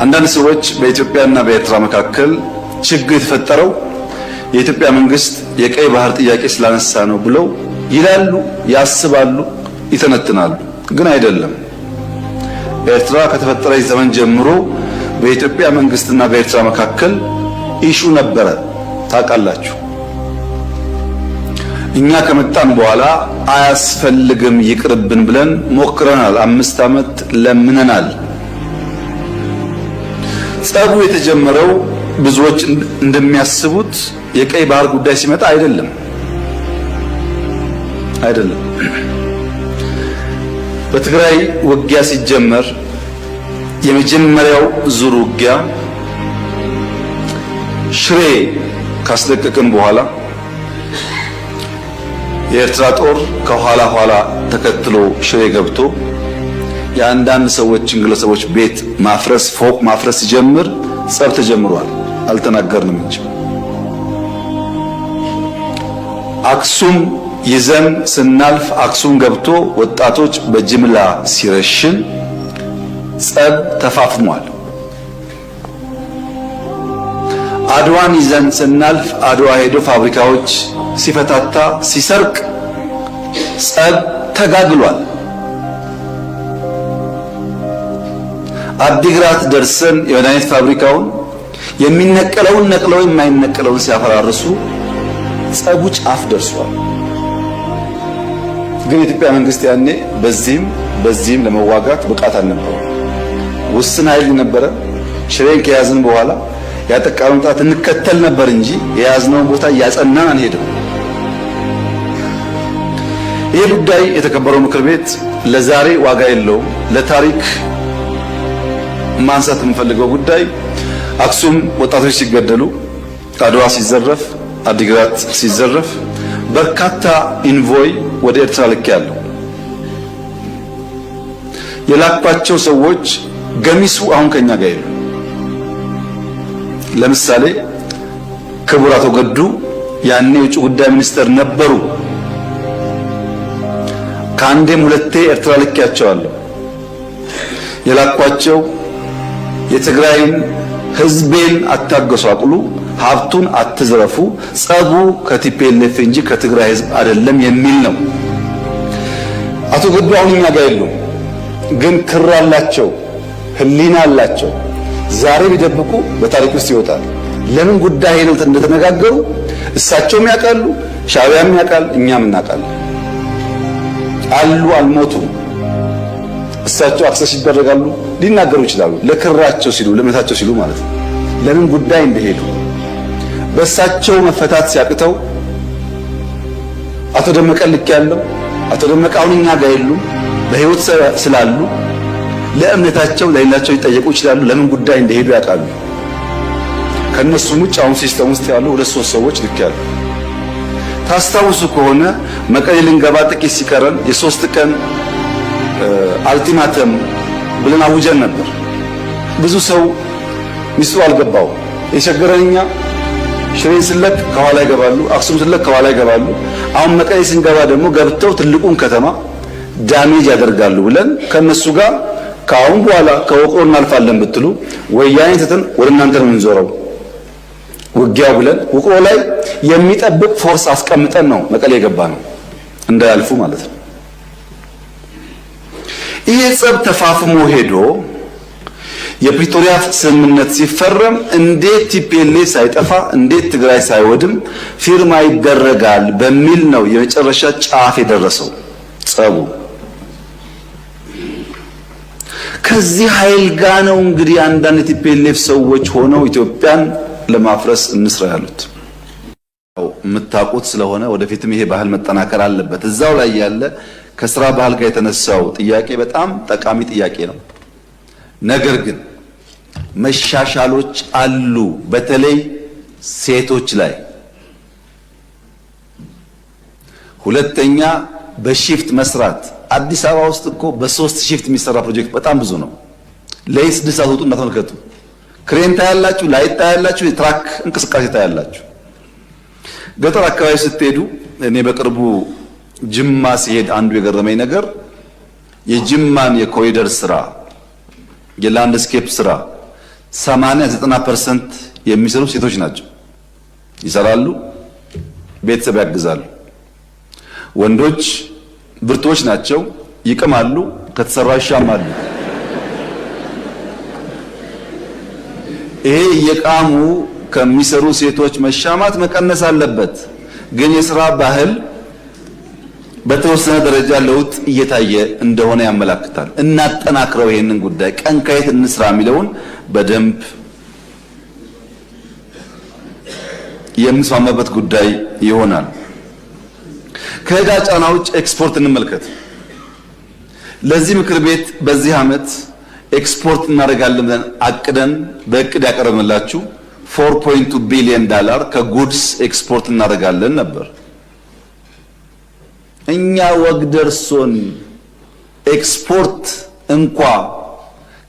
አንዳንድ ሰዎች በኢትዮጵያና በኤርትራ መካከል ችግር የተፈጠረው የኢትዮጵያ መንግስት የቀይ ባህር ጥያቄ ስላነሳ ነው ብለው ይላሉ፣ ያስባሉ፣ ይተነትናሉ። ግን አይደለም። ኤርትራ ከተፈጠረች ዘመን ጀምሮ በኢትዮጵያ መንግስትና በኤርትራ መካከል issue ነበረ። ታውቃላችሁ። እኛ ከመጣን በኋላ አያስፈልግም ይቅርብን ብለን ሞክረናል። 5 ዓመት ለምነናል። ጸቡ የተጀመረው ብዙዎች እንደሚያስቡት የቀይ ባህር ጉዳይ ሲመጣ አይደለም፣ አይደለም። በትግራይ ውጊያ ሲጀመር የመጀመሪያው ዙር ውጊያ ሽሬ ካስለቀቅን በኋላ የኤርትራ ጦር ከኋላ ኋላ ተከትሎ ሽሬ ገብቶ የአንዳንድ ሰዎችን ግለሰቦች ቤት ማፍረስ፣ ፎቅ ማፍረስ ሲጀምር ጸብ ተጀምሯል። አልተናገርንም እንጂ አክሱም ይዘን ስናልፍ አክሱም ገብቶ ወጣቶች በጅምላ ሲረሽን ጸብ ተፋፍሟል። አድዋን ይዘን ስናልፍ አድዋ ሄዶ ፋብሪካዎች ሲፈታታ፣ ሲሰርቅ ጸብ ተጋግሏል። አዲግራት ደርሰን የመድኃኒት ፋብሪካውን የሚነቀለውን ነቅለው የማይነቀለውን ሲያፈራርሱ ጸቡ ጫፍ ደርሷል። ግን የኢትዮጵያ መንግስት ያኔ በዚህም በዚህም ለመዋጋት ብቃት አልነበረም። ውስን ኃይል ነበረ። ሽሬን ከያዝን በኋላ ያጠቃነውን ጠላት እንከተል ነበር እንጂ የያዝነውን ቦታ እያጸናን አንሄድም። ይህ ጉዳይ የተከበረው ምክር ቤት ለዛሬ ዋጋ የለውም። ለታሪክ ማንሳት የምፈልገው ጉዳይ አክሱም ወጣቶች ሲገደሉ፣ አድዋ ሲዘረፍ፣ አዲግራት ሲዘረፍ በርካታ envoy ወደ ኤርትራ ልክ ያለው የላኳቸው ሰዎች ገሚሱ አሁን ከኛ ጋር የሉ። ለምሳሌ ክቡር አቶ ገዱ ያኔ የውጭ ጉዳይ ሚኒስትር ነበሩ። ከአንዴም ሁለቴ ኤርትራ ልኬያቸዋለሁ። የላኳቸው የትግራይን ህዝቤን አታጎሳቁሉ፣ ሀብቱን አትዝረፉ፣ ጸቡ ከ TPLF እንጂ ከትግራይ ህዝብ አይደለም የሚል ነው። አቶ ገዱ አሁን እኛ ጋር የሉም፣ ግን ክር አላቸው፣ ህሊና አላቸው። ዛሬ ቢደብቁ በታሪክ ውስጥ ይወጣል። ለምን ጉዳይ ሄደው እንደተነጋገሩ እሳቸውም ያውቃሉ፣ ሻዕቢያም ያውቃል፣ እኛም እናውቃለን። አሉ፣ አልሞቱም። እሳቸው access ይደረጋሉ፣ ሊናገሩ ይችላሉ። ለክራቸው ሲሉ፣ ለእምነታቸው ሲሉ ማለት ነው። ለምን ጉዳይ እንደሄዱ በእሳቸው መፈታት ሲያቅተው አቶ ደመቀ ልክ ያለው አቶ ደመቀ አሁን እኛ ጋር የሉም፣ በህይወት ስላሉ ለእምነታቸው ለሌላቸው ሊጠየቁ ይችላሉ። ለምን ጉዳይ እንደሄዱ ያውቃሉ። ከነሱም ውጭ አሁን system ውስጥ ያሉ ሁለት ሶስት ሰዎች ልክ ያሉ። ታስታውሱ ከሆነ መቀሌ ልንገባ ጥቂት ሲቀረን የ3 ቀን ultimatum ብለን አውጀን ነበር። ብዙ ሰው ሚስጥሩ አልገባው። የቸገረን እኛ ሽሬን ስለቅ ከኋላ ይገባሉ፣ አክሱም ስለቅ ከኋላ ይገባሉ። አሁን መቀሌ ስንገባ ደግሞ ገብተው ትልቁን ከተማ damage ያደርጋሉ ብለን ከነሱ ጋር ከአሁን በኋላ ከውቅሮ እናልፋለን ብትሉ ወያኔ ትተን ወደ እናንተ ነው የምንዞረው ውጊያው ብለን ውቅሮ ላይ የሚጠብቅ force አስቀምጠን ነው መቀሌ የገባ ነው፣ እንዳያልፉ ማለት ነው። ይሄ ጸብ ተፋፍሞ ሄዶ የፕሪቶሪያ ስምምነት ሲፈረም እንዴት TPLF ሳይጠፋ፣ እንዴት ትግራይ ሳይወድም ፊርማ ይደረጋል በሚል ነው የመጨረሻ ጫፍ የደረሰው ጸቡ። ከዚህ ኃይል ጋር ነው እንግዲህ አንዳንድ የ TPLF ሰዎች ሆነው ኢትዮጵያን ለማፍረስ እንስራ ያሉት። የምታውቁት ስለሆነ ወደፊትም ይሄ ባህል መጠናከር አለበት። እዛው ላይ ያለ ከስራ ባህል ጋር የተነሳው ጥያቄ በጣም ጠቃሚ ጥያቄ ነው። ነገር ግን መሻሻሎች አሉ፣ በተለይ ሴቶች ላይ። ሁለተኛ በ shift መስራት። አዲስ አበባ ውስጥ እኮ በሶስት shift የሚሰራ ፕሮጀክት በጣም ብዙ ነው። ለሊት 6 ሰዓት ውጡና ተመልከቱ። ክሬን ታያላችሁ፣ light ታያላችሁ፣ የ truck እንቅስቃሴ ታያላችሁ። ገጠር አካባቢ ስትሄዱ፣ እኔ በቅርቡ ጅማ ስሄድ አንዱ የገረመኝ ነገር የጅማን የኮሪደር ስራ፣ የ landscape ስራ 80 90% የሚሰሩ ሴቶች ናቸው። ይሰራሉ፣ ቤተሰብ ያግዛሉ። ወንዶች ብርቱዎች ናቸው፣ ይቅማሉ፣ ከተሰራ ይሻማሉ። ይሄ እየቃሙ ከሚሰሩ ሴቶች መሻማት መቀነስ አለበት። ግን የስራ ባህል በተወሰነ ደረጃ ለውጥ እየታየ እንደሆነ ያመላክታል። እናጠናክረው፣ ይሄንን ጉዳይ ቀን ከየት እንስራ የሚለውን በደንብ የምስማማበት ጉዳይ ይሆናል። ከዕዳ ጫና ውጭ ኤክስፖርት እንመልከት። ለዚህ ምክር ቤት በዚህ ዓመት ኤክስፖርት እናደርጋለን ብለን አቅደን በእቅድ ያቀረብንላችሁ 4.2 ቢሊዮን ዶላር ከ goods export እናደርጋለን ነበር። እኛ ወግ ደርሶን ኤክስፖርት እንኳ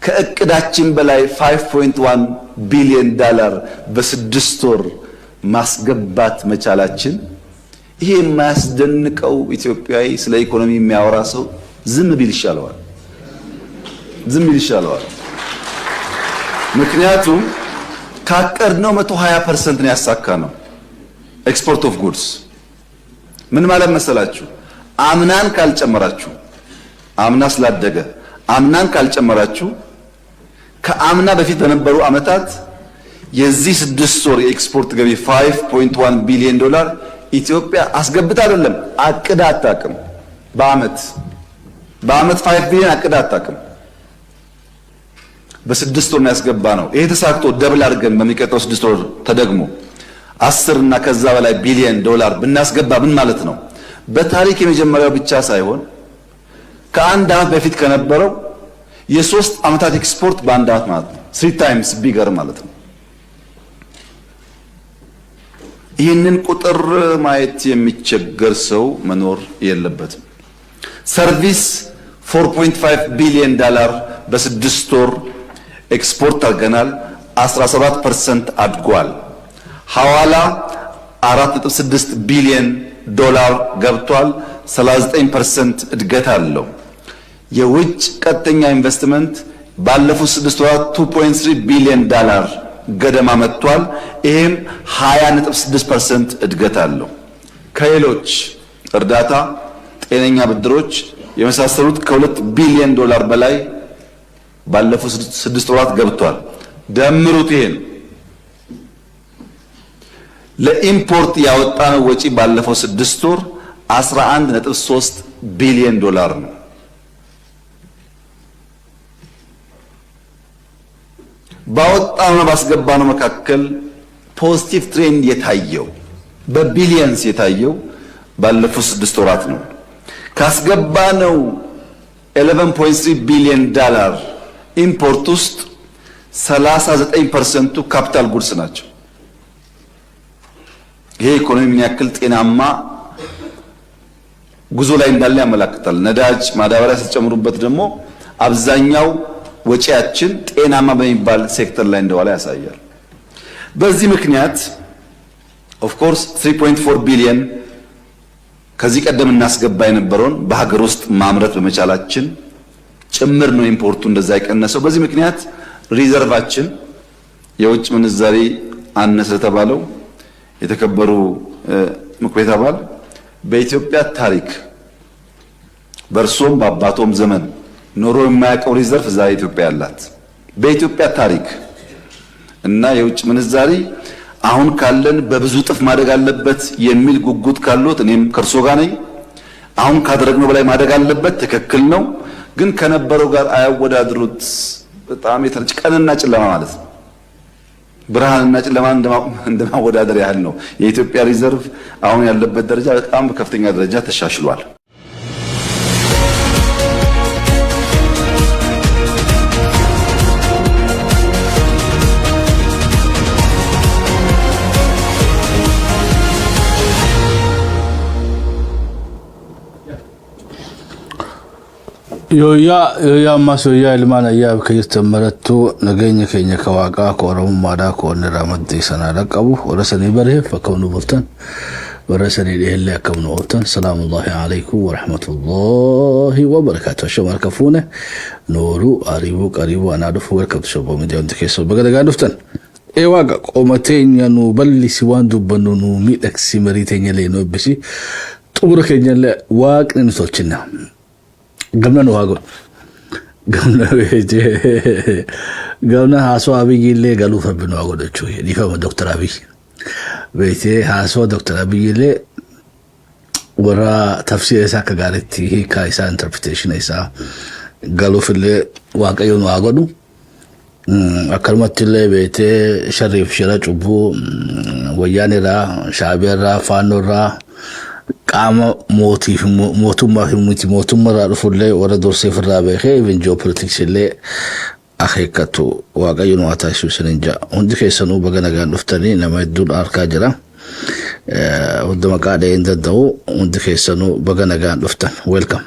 ከእቅዳችን በላይ 5.1 ቢሊዮን ዶላር በ6 ወር ማስገባት መቻላችን ይሄ የማያስደንቀው ኢትዮጵያዊ ስለ ኢኮኖሚ የሚያወራ ሰው ዝም ቢል ይሻለዋል። ዝም ቢል ይሻለዋል። ምክንያቱም ካቀድነው 120% ነው ያሳካነው። Export of goods ምን ማለት መሰላችሁ? አምናን ካልጨመራችሁ፣ አምና ስላደገ አምናን ካልጨመራችሁ፣ ከአምና በፊት በነበሩ አመታት የዚህ 6 ወር የኤክስፖርት ገቢ 5.1 ቢሊዮን ዶላር ኢትዮጵያ አስገብታ አይደለም አቅዳ አታውቅም። በአመት 5 ቢሊዮን አቅዳ አታውቅም። በ6 ወር ነው ያስገባነው። ይሄ ተሳክቶ double አድርገን በሚቀጥለው 6 ወር ተደግሞ 10 እና ከዛ በላይ ቢሊዮን ዶላር ብናስገባ ምን ማለት ነው? በታሪክ የመጀመሪያው ብቻ ሳይሆን ከአንድ ዓመት በፊት ከነበረው የ3 ዓመታት ኤክስፖርት በአንድ ዓመት ማለት ነው። Three times bigger ማለት ነው። ይህንን ቁጥር ማየት የሚቸገር ሰው መኖር የለበትም። Service 4.5 ቢሊዮን ዶላር በ6 ወር ኤክስፖርት አድርገናል። 17% አድጓል። ሐዋላ 4.6 ቢሊዮን ዶላር ገብቷል። 39% እድገት አለው። የውጭ ቀጥተኛ ኢንቨስትመንት ባለፉት 6 ወራት 2.3 ቢሊዮን ዶላር ገደማ መጥቷል። ይሄም 20.6% እድገት አለው። ከሌሎች እርዳታ፣ ጤነኛ ብድሮች የመሳሰሉት ከ2 ቢሊዮን ዶላር በላይ ባለፉት 6 ወራት ገብቷል። ደምሩት። ይሄን ለ import ያወጣነው ወጪ ባለፈው 6 ወር 11.3 ቢሊዮን ዶላር ነው። ባወጣነው ባስገባነው መካከል positive trend የታየው፣ በ billions የታየው ባለፉት 6 ወራት ነው። ካስገባነው 11.3 ቢሊዮን ዶላር import ውስጥ 39%ቱ capital goods ናቸው። ይሄ ኢኮኖሚ ምን ያክል ጤናማ ጉዞ ላይ እንዳለ ያመላክታል። ነዳጅ፣ ማዳበሪያ ስትጨምሩበት ደግሞ አብዛኛው ወጪያችን ጤናማ በሚባል ሴክተር ላይ እንደዋለ ያሳያል። በዚህ ምክንያት of course 3.4 ቢሊየን ከዚህ ቀደም እናስገባ የነበረውን በሀገር ውስጥ ማምረት በመቻላችን ጭምር ነው import ኡ እንደዛ የቀነሰው። በዚህ ምክንያት reserve ኣችን የውጭ ምንዛሪ አነሰ ለተባለው የተከበሩ ምክር ቤት አባል፣ በኢትዮጵያ ታሪክ በእርሶም በአባቶም ዘመን ኖሮ የማያውቀው reserve ዛሬ ኢትዮጵያ ያላት በኢትዮጵያ ታሪክ እና የውጭ ምንዛሪ አሁን ካለን በብዙ እጥፍ ማደግ አለበት የሚል ጉጉት ካሉት እኔም ከእርሶ ጋር ነኝ። አሁን ካደረግነው በላይ ማደግ አለበት፣ ትክክል ነው። ግን ከነበረው ጋር አያወዳድሩት። በጣም የተለየ ቀንና ጨለማ ማለት ነው። ብርሃንና ጨለማ እንደማወዳደር ያህል ነው። የኢትዮጵያ reserve አሁን ያለበት ደረጃ በጣም በከፍተኛ ደረጃ ተሻሽሏል። Yooyyaa yooyyaa, ammas yooyyaa. Ilmaan ayyaa bakka jirtan marattuu nageenya keenya ka waaqaa, ka oromummaadhaa, ka onni irraa maddee sanaa dhaqqabu warra sanii bareef akka nu bultan. Warra sanii dhiheellee akkam nu ooltan. Salaamullahi alaikum wa rahmatullahi wa barakaatu. Ashama harka fuune nooruu ariibuu qariibuu anaa dhufu welcome to Shobo Media hundi keessa baga nagaan dhuftan. Ee Waaqa qoma teenya nu ballisi, waan dubbannu nu miidhagsi, marii teenya illee nu eebbisi, xumura keenya illee Waaqni nu tolchinna. Gamna nu haa godhu. Gamna beekte gamna haasoo Abiyyi illee galuuf Rabbi nu haa godhu jechuudha. Dhiifama Dooktar Abiyyi. Beektee haasoo Dooktar Abiyyi illee warra tafsiira isaa akka gaariitti hiikaa isaa, interpretation isaa galuuf illee Waaqayyo nu haa godhu. Akkanumatti illee beektee sharriif shira cubbuu Wayyaanirraa, Shaabiyaarraa, Faannoorraa, qaama mootii fi mootummaa fi miti mootummaarraa dhufullee warra dursee ofirraa beekee even geopolitics illee akeekkatu Waaqayyo nu haa taasisu isiniin ja'a. Hundi keessanuu baga nagaan dhuftanii. Nama hedduun harkaa jira. Hunda maqaa dhahee hin danda'u. Hundi keessanuu baga nagaan dhuftan. Welcome.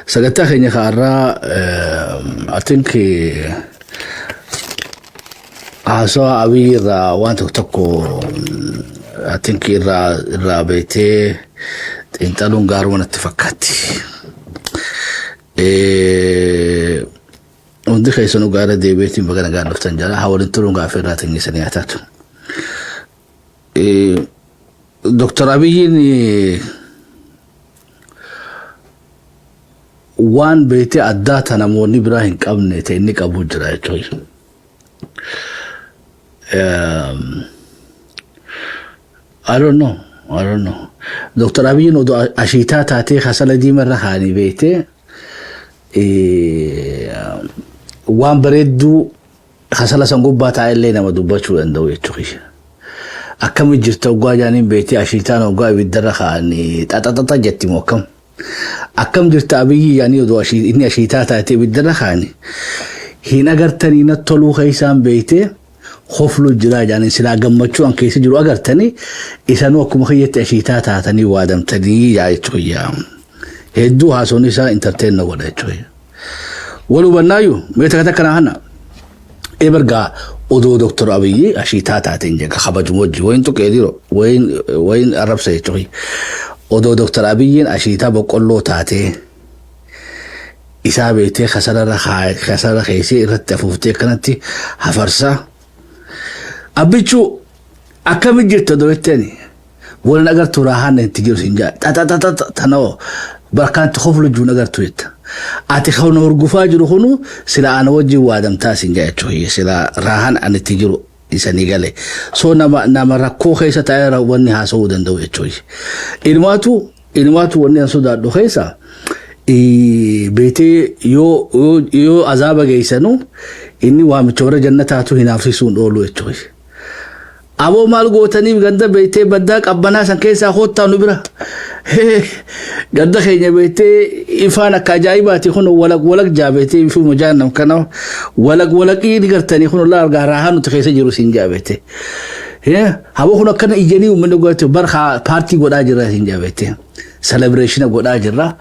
Sagantaa keenya kaarraa I think haasawaa Abiyyi irraa waan tokko tokko I think irraa beektee xiinxaluun gaaruma natti fakkaatti. Hundi keessanuu gaara deebiitiin baga nagaan dhuftan jala haa waliin turuun gaaffii irraa tingisanii haa taatu. Dr. Abiyyiin waan beektee addaa ta namoonni biraa hin qabne ta'e inni qabu jira jechuudha. I don't know. I don't know. Dr. Abiyyiin odoo ashiitaa taatee kasala diimaa irra kaanii beektee waan bareedduu kasala san gubbaa taa'ee illee nama dubbachuu danda'u jechuudha. Akkami jirta oggaa jaaniin beektee ashiitaan oggaa ibiddarra kaa'anii xaxaxaxa jetti moo akkam? Akkam jirta Abiyyi jaanii odoo inni ashiitaa taatee ibiddarra kaa'anii hin agartanii na toluu keessaan beektee koflu jiraa jaaniin silaa gammachuu an keessa jiru agartanii isanuu akkuma kiyyatti ashiitaa taatanii waadamtanii yaa jechuudha. Hedduu haasawni isaa entertain na godha jechuudha. Wal hubannaayyuu mee takka takka naa kana. Ebergaa odoo Dr. Abiyyi ashiitaa taateen jedha kabajuma wajji wayin tuqee dhiiroo wayin wayin arrabsa jechuudha. Odoo Dr. Abiyyiin ashiitaa boqqolloo taatee isaa beektee kasararra kasarra keessee irratti afuuftee akkanatti hafarsaa. Abbichuu akkami jirta odoo jetteeni walin agartuu raahaan itti jiru siin jaa xaxaxaxa tanoo barkaan itti koflu jiru agartuu jetta. Ati kan hurgufaa jiru kunu sila ana wajjin waadamtaa siin jaa jechuudha sila raahaan ani itti jiru isanii gale. So nama rakkoo keessa taa'ee wanni haasa'uu danda'u jechuudha. Ilmaatu wanni an sodaadhu keessa beetee yoo azaaba geessanu inni waamicha warra jannataatu hinaafsisuun oolu jechuudha. Aboo maal gootaniif ganda beektee baddaa qabbanaa san keessaa koottaa nu bira. Ganda keenya beektee ifaan akka ajaa'ibaati kun walaq walaq jaa beektee ifuma jahannam kana walaq walaqii ni gartanii kun laa argaa raahaa nuti keessa jiru siin jaa beektee. Haboo kun akkana iyyanii uummanni godhate bar paartii godhaa jirra siin jaa beektee. Celebration godhaa jirra.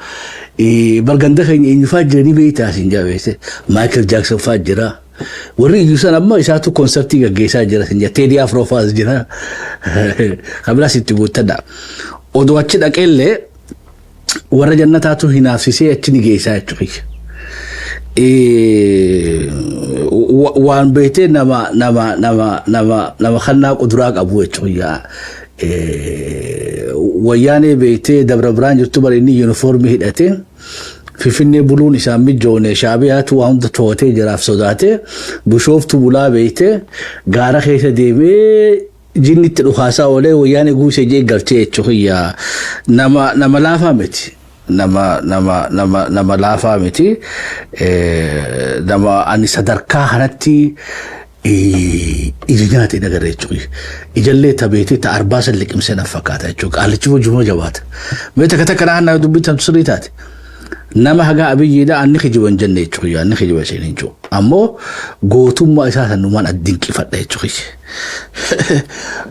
Bar ganda keenya eenyufaa jiranii beektaa siin jaa beektee. Michael Jackson faa jira. Warri iyyuu san amma isaatu konsartii gaggeessaa jira sin jaa. Teddy Afro faas jira. Kan biraas itti guuttadha. Odoo achi dhaqeellee warra jannataatu hinaafsisee achi ni geessaa jechuudha. Waan beektee nama kannaa quduraa qabu jechuudha. Wayyaanee beektee Dabra Biraan jirtu bara inni yuunifoormii hidhatee Finfinnee buluun isaan mijoone, Shaabiyaatu waa hunda to'atee jiraaf sodaatee Bishooftu bulaa beektee gaara keessa deemee jinnitti dhukaasaa oolee Wayyaanee guusee jee galchee jechuudha. Nama laafaa miti. Nama laafaa miti. Nama ani sadarkaa kanatti ija nyaate hin agarre jechuudha. Ijallee ta beetee ta arbaa san liqimsee na fakkaata jechuudha. Qaalichi hojii jabaata. Mee takka takka naannaa dubbii tan sirrii taate. Nama hagaa Abiyyiidha anni kijiba hin jenne jechuudha. Anni kijiba isheen hin jiru. Ammoo gootummaa isaa sanumaan addinqifadha jechuudha.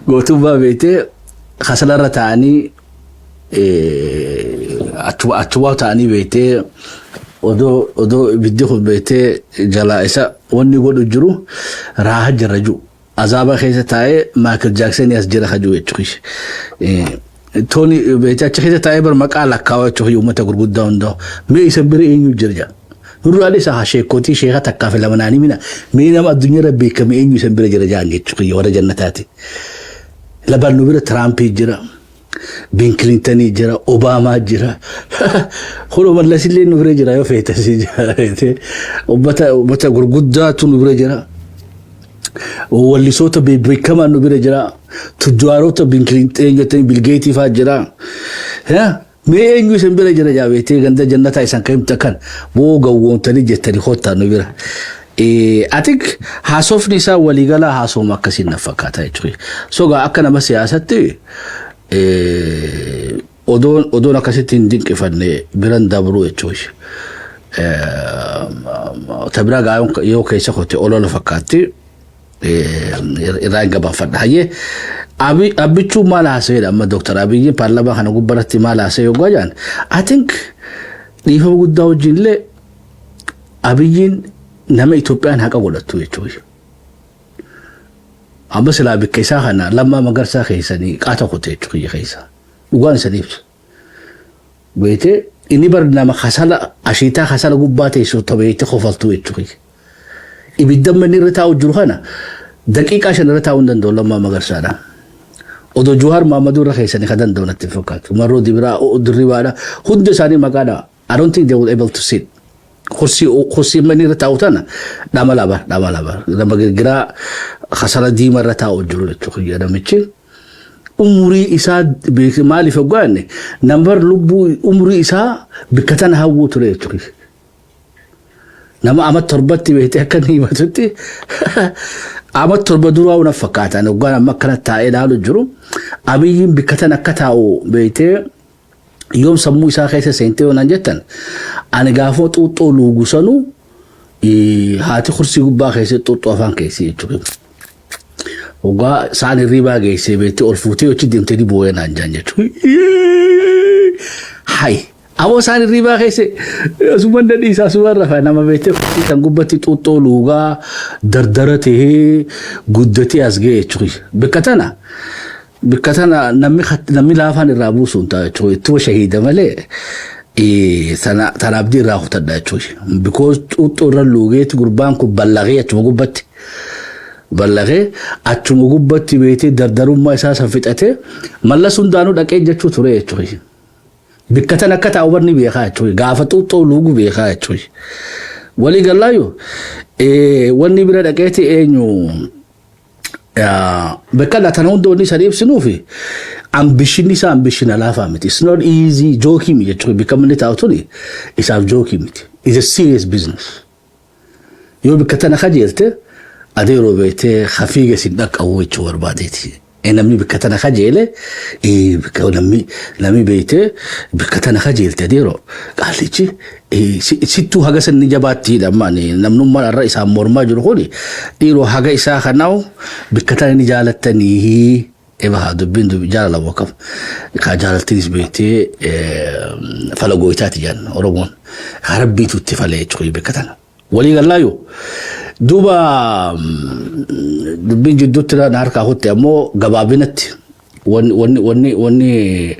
Gootummaa beetee kasalarra taa'anii achuma ta'anii beektee odoo ibiddi kun beektee jalaa isa wanni godhu jiru raaha jirra jiru. Azaaba keessa taa'ee Michael Jackson as jira kajuu jechuudha. Tooni beekte achi keessa taa'ee bar maqaa lakkaawaa jechuudha uummata gurguddaa hundaa. Mee isa bira eenyu jira jaa. Nurraan isaa sheekotii sheeka takkaa fi lama naanii mina mee nama addunyaarra beekame eenyu isa bira jira jaan jechuudha warra jannataati. Laban nu bira Tiraampii jira. Bill Clintonii jira, Obaamaa jira. Kun Mallasillee nu bira jira yoo feete. Uummata gurguddaatu nu bira jira. Wallisoota beekamaa nu bira jira. Tujjaarota Bill Clinton jettanii Bill Gates fa'aa jira. Mee eenyu isin bira jira jaabeetee ganda jannataa isan kan himta kan boo gawwoomtanii jettanii kottaa nu bira. Atik haasofni isaa waliigalaa haasofuma akkasiin na fakkaata jechuudha. Sogaa akka nama siyaasatti odoon akkasitti hin dinqifanne biran dabruu jechuudha. Ta biraa gaa yoo keessa kote olola fakkaatti irraa hin gabaafadha. Hayyee, Abbichuu maal haasa'edha amma Dooktar Abiyyi paarlaamaa kana gubbaratti maal haasa'e yoggaa jedhan? I think dhiifama guddaa wajjin illee Abiyyiin nama Itoophiyaan haqa godhattu jechuudha. Amma silaa bikka isaa kana Lammaa Magarsaa keessanii qaata kote jechuudha keessa. Dhugaan isanii ibsa. Beetee inni bar nama kasala ashiitaa kasala gubbaa teessu tabeete kofaltuu jechuudha. Ibidda manni irra taa'u jiru kana daqiiqaa 5 irra taa'uu hin danda'u Lammaa Magarsaadha. Odoo Juhaar Mahammaduu irra keessanii kan danda'u natti fakkaatu. Marroo Dibiraa Dirribaadha. Hundi isaanii maqaadha. I don't think they will able to sit. Kursii manni irra taa'u tana dhama laba dhama laba. Nama girgiraa kasala diimaa irra taa'u jiru jechuudha namichi. Umurii isaa maaliif hoggaanne nambar lubbuu umurii isaa bikka tana hawwuu ture jechuudha. Nama ama 7tti beektee akka inni himatutti ama 7 duraa una fakkaatan hoggaan amma akkana taa'ee ilaalu jiru. Abiyyiin bikka tana akka taa'u beektee yoom sammuu isaa keessa seentee yoonaan jettan, ani gaafoo xuuxxoo luugu sanuu haati kursii gubbaa keessatti xuuxxoo afaan keessi jechuudha. Hoggaa isaan hirribaa geessee beektee ol fuutee hojii deemtee ni boo'ee naan jaan jechuudha. Hai! Aboo isaan hirribaa keessa asumaan dadhii isaa asumaan rafa nama beektee kursii kan gubbatti xuuxxoo luugaa dardara tahee guddatee as ga'e jechuudha. Bikka tana namni laafaan irraa buusu hin ta'a jechuudha. Ittuma shahiida malee tana abdii irraa kutadha jechuudha. Because xuuxxoo irra luugeeti gurbaan kun ballaqee achuma gubbatti. Ballaqee achuma gubbatti beetee dardarummaa isaa san fixatee Mallas hundaanuu dhaqee jechuu ture jechuudha. Bikka tana akka taa'u barni beekaa jechuudha. Gaafa xuuxxoo luugu beekaa jechuudha. Walii galaayu wanni bira dhaqeeti eenyu bakka tana hunda wanni isaan ibsinuufi ambitionni isaa ambitiona laafaa miti. It's not easy, joke miti jechuudha. Bikka inni taa'u tuni isaaf joke miti. It's a serious business. Yoo bikka tana kajeelte adeeroo beektee hafiiga sin dhaqqabu jechuu barbaadeeti. Namni bikka tana kajeele namni beektee bikka tana kajeelte adeeroo qaallichi sittuu haga sanni jabaattiidha amma namnummaan irra isaan mormaa jiru kuni dhiiroo haga isaa kanaawu bikka tana ni jaalattanii eba dubbiin jaalalamu akkam kaa jaalattinis beektee fala gooytaati jedhan Oromoon kaa rabbiitu itti falee jechuudha bikka tana. Walii gallaayu duuba dubbiin jidduutti na harkaa kutte ammoo gabaabinatti wanni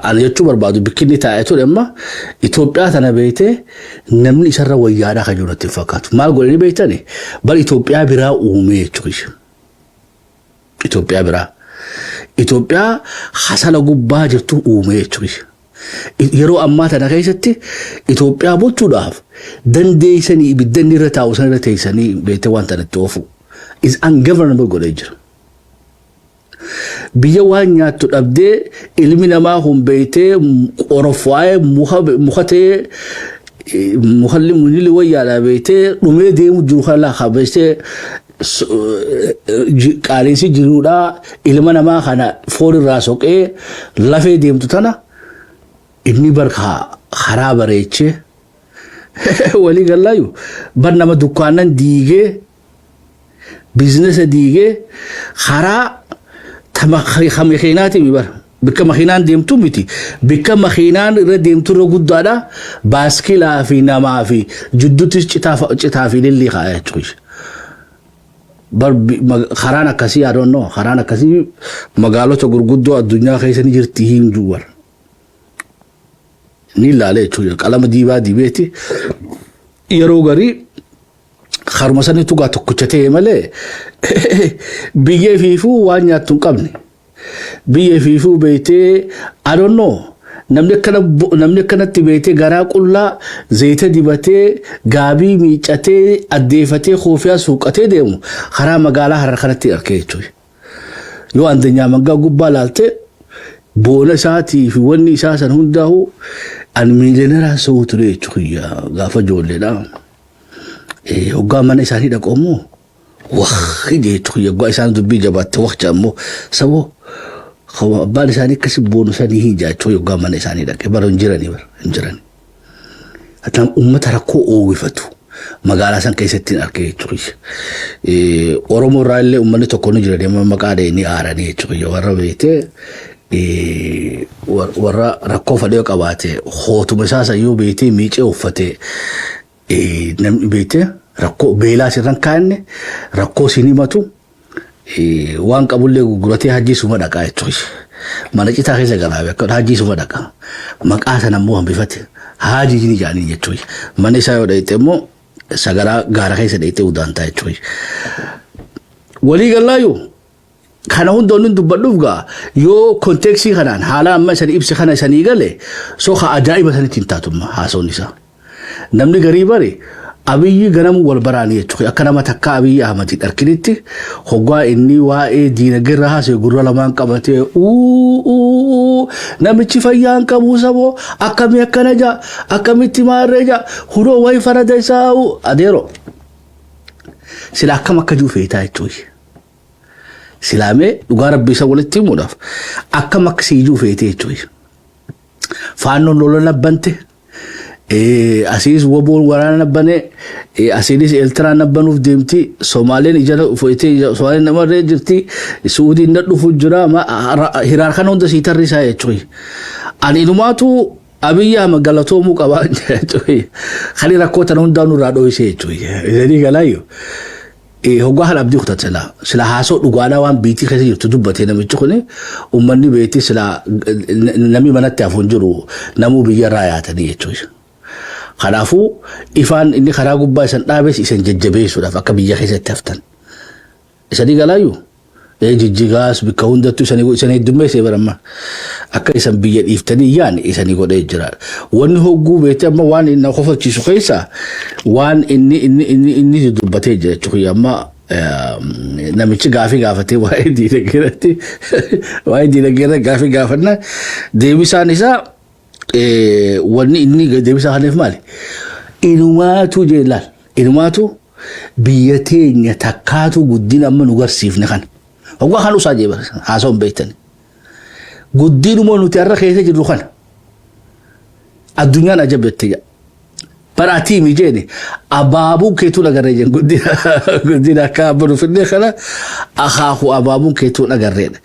ani jechuu barbaadu bikkinni taa'ee ture amma Itoophiyaa tana beektee namni isarra wayyaadhaa kan jiru natti hin fakkaatu. Maal godhanii beektani? Bar Itoophiyaa biraa uumee jechuudha. Itoophiyaa biraa. Itoophiyaa hasala gubbaa jirtu uumee jechuudha. Yeroo ammaa tana keessatti Itoophiyaa bulchuudhaaf dandeessanii ibidda inni irra taa'u sana irra teessanii beektee waan tana itti oofu. Is ungovernable godhee jira. Biyya waan nyaattu dhabdee ilmi namaa kun beektee qorofwaa'ee muka ta'ee mukalli munili wayyaadhaa beektee dhumee deemu jiru kana laakaa beektee qaaleensi jiruudhaa ilma namaa kana foon irraa soqee lafee deemtu tana inni barka karaa bareechee walii gallaayu bar nama dukkaanan diigee businessa diigee karaa makiinaati bar bikka makiinaan deemtu miti, bikka makiinaan irra deemtu irra guddaadha, baaskilaa fi namaa fi jidduutti citaa fi lillii kaa'ee jechuudha. Karaan akkasii, I don't know, karaan akkasii magaalota gurguddoo addunyaa keessa ni jirti hin jiru. Ni ilaalee jechuudha. Qalama diibaa dibeeti yeroo garii haruma sanitti dhugaa tokkicha ta'e malee biyya ifiifuu waan nyaattu hin qabne. Biyya ifiifuu beektee, I don't know, namni akkanatti beektee garaa qullaa zayita dibatee, gaabii miicatee, addeeffatee, koofiyaa suuqatee deemu karaa magaalaa Harar kanatti argee jechuudha. Yoo andanyaa mangaa gubbaa laaltee boona isaatii fi wanni isaa san hundaa'u an miiliyoonera sa'uu ture jechuudha gaafa ijoolleedha. Hoggaa mana isaanii dhaqu immoo waqi jechuudha. Hoggaa isaan dubbii jabaatte waqti ammoo saboo abbaan isaanii akkasi boonu sanii hin jaachuu hoggaa mana isaanii dhaqe bara hin jiranii, bara hin jiranii. Hataan uummata rakkoo oowwifatu magaalaa san keessatti hin arge jechuudha. Oromoo irraa illee uummanni tokko ni jira deema maqaa dhahanii aaranii jechuudha. Warra beektee warra rakkoo fadhee qabaate hootuma isaa sayyoo beektee miicee uffatee namni beektee rakkoo beelaa sirran kaa'anne rakkoo siin himatu waan qabullee gurguratee hajjii suma dhaqaa jechuudha. Mana citaa keessa galaa akka hajjii suma dhaqa. Maqaa sana immoo hambifate haajii ni jaanii jechuudha. Mana isaa yoo dhayite immoo sagaraa gaara keessa dhayitee udaantaa jechuudha. Walii galaayyuu kana hunda inni dubbadhuuf gaa yoo context kanaan haala amma isanii ibsi kana isanii gale soo ka ajaa'iba sanitti hin taatumma haasawni isaa. Namni garii bari Abiyyi ganamuu wal baraanii jechuudha. Akka nama takka Abiyyi Ahmadiin arginitti hoggaa inni waa'ee diinagdee irra haasa'e gurra lamaan qabatee, "Uu, namichi fayyaan qabu saboo, akkamii akkana jaa, akkamitti maarree jaa, hunoo wayi farada isaa adeero." Sila akkam akka jiru feetaa jechuudha. Silaamee dhugaa rabbii isa walitti himuudhaaf akkam akka siijuu feetee jechuudha. Faannoon lola nabbante. Asiis woboon waraana nabbane, asiinis Eeltiraan nabbanuuf deemti, Somaaleen ija fo'itee Somaaleen namarree jirti, Suudiin na dhufu jira, hiraar kana hunda sii tarrisaa jechuudha. Ani inumaatu Abiyyi Ahmad galatoomuu qabaa jechuudha. Kani rakkoo tana hundaa nurraa dho'isee jechuudha. Isanii galaayyoo. Hoggaa kana abdii kutate sila sila haasoo dhugaadhaa waan biitii keessa jirtu dubbatee namichi kuni uummanni beetii sila namni manatti hafu hin jiru, namuu biyyarraa yaatanii jechuudha. Kanaafuu ifaan inni karaa gubbaa isan dhaabes isan jajjabeessuudhaaf akka biyya keessatti haftan. Isanii galaayyuu Jijjigaas bakka hundattuu isan heddummeessee baramma. Akka isan biyya dhiiftanii yaani isanii godhee jira. Wanni hogguu beekte amma waan inni na kofalchiisu keessa waan inni dubbatee jira jechuudha. Amma namichi gaafii gaafatee waa'ee diinagdee irratti gaafii gaafannaa deebisaan isaa wanni inni deebisaa kanaaf maali? Inumaatu jeelaan inumaatu biyya teenya takkaatu guddina amma nu garsiifne kana. Hoggaa kan usaa jee haasa'uun beektani. Guddinuma nuti har'a keessa jirru kana. Addunyaan ajab jette jedha. Bara ati mi jeeni abaabuun keetuu agarree jeen guddina akka abba nu fidne kana akaakuu abaabuun keetuu agarreedha.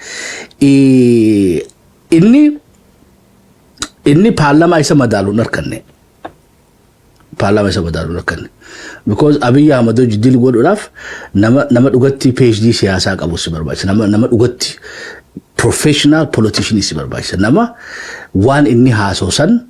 Inni paarlamaa isa madaaluun harkanne. Paarlaamaa isa madaaluun harkanne. Because Abiyyi Ahmad hojii deal godhuudhaaf nama dhugatti PhD siyaasaa qabu si barbaachisa. Nama dhugatti professional politician si barbaachisa. Nama waan inni haasoo san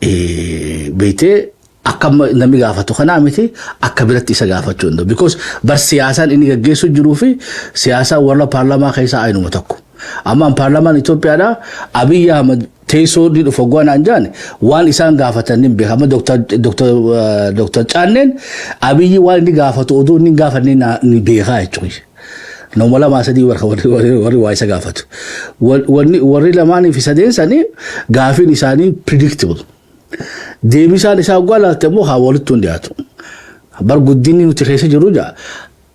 beektee akka namni gaafatu kanaa miti, akka biratti isa gaafachuu danda'u. Because bar siyaasaan inni gaggeessu jiruu fi siyaasaan warra paarlaamaa keessaa ainuma tokko. Amma paarlaamaan Itoophiyaadhaa Abiyyi Ahmad teessoo ni dhufa goonaan jaan waan isaan gaafatan ni beeka. Amma Dr. Caanneen Abiyyi waan inni gaafatu oduu inni gaafanne ni beekaa jechuudha. Nama lamaa sadii warri waa isa gaafatu. Warri lamaanii fi sadeen sanii gaafiin isaanii predictable. Deebisaan isaa waggaa laalte immoo haa walitti hin dhiyaatu. Bar guddinni nuti keessa jirru jaa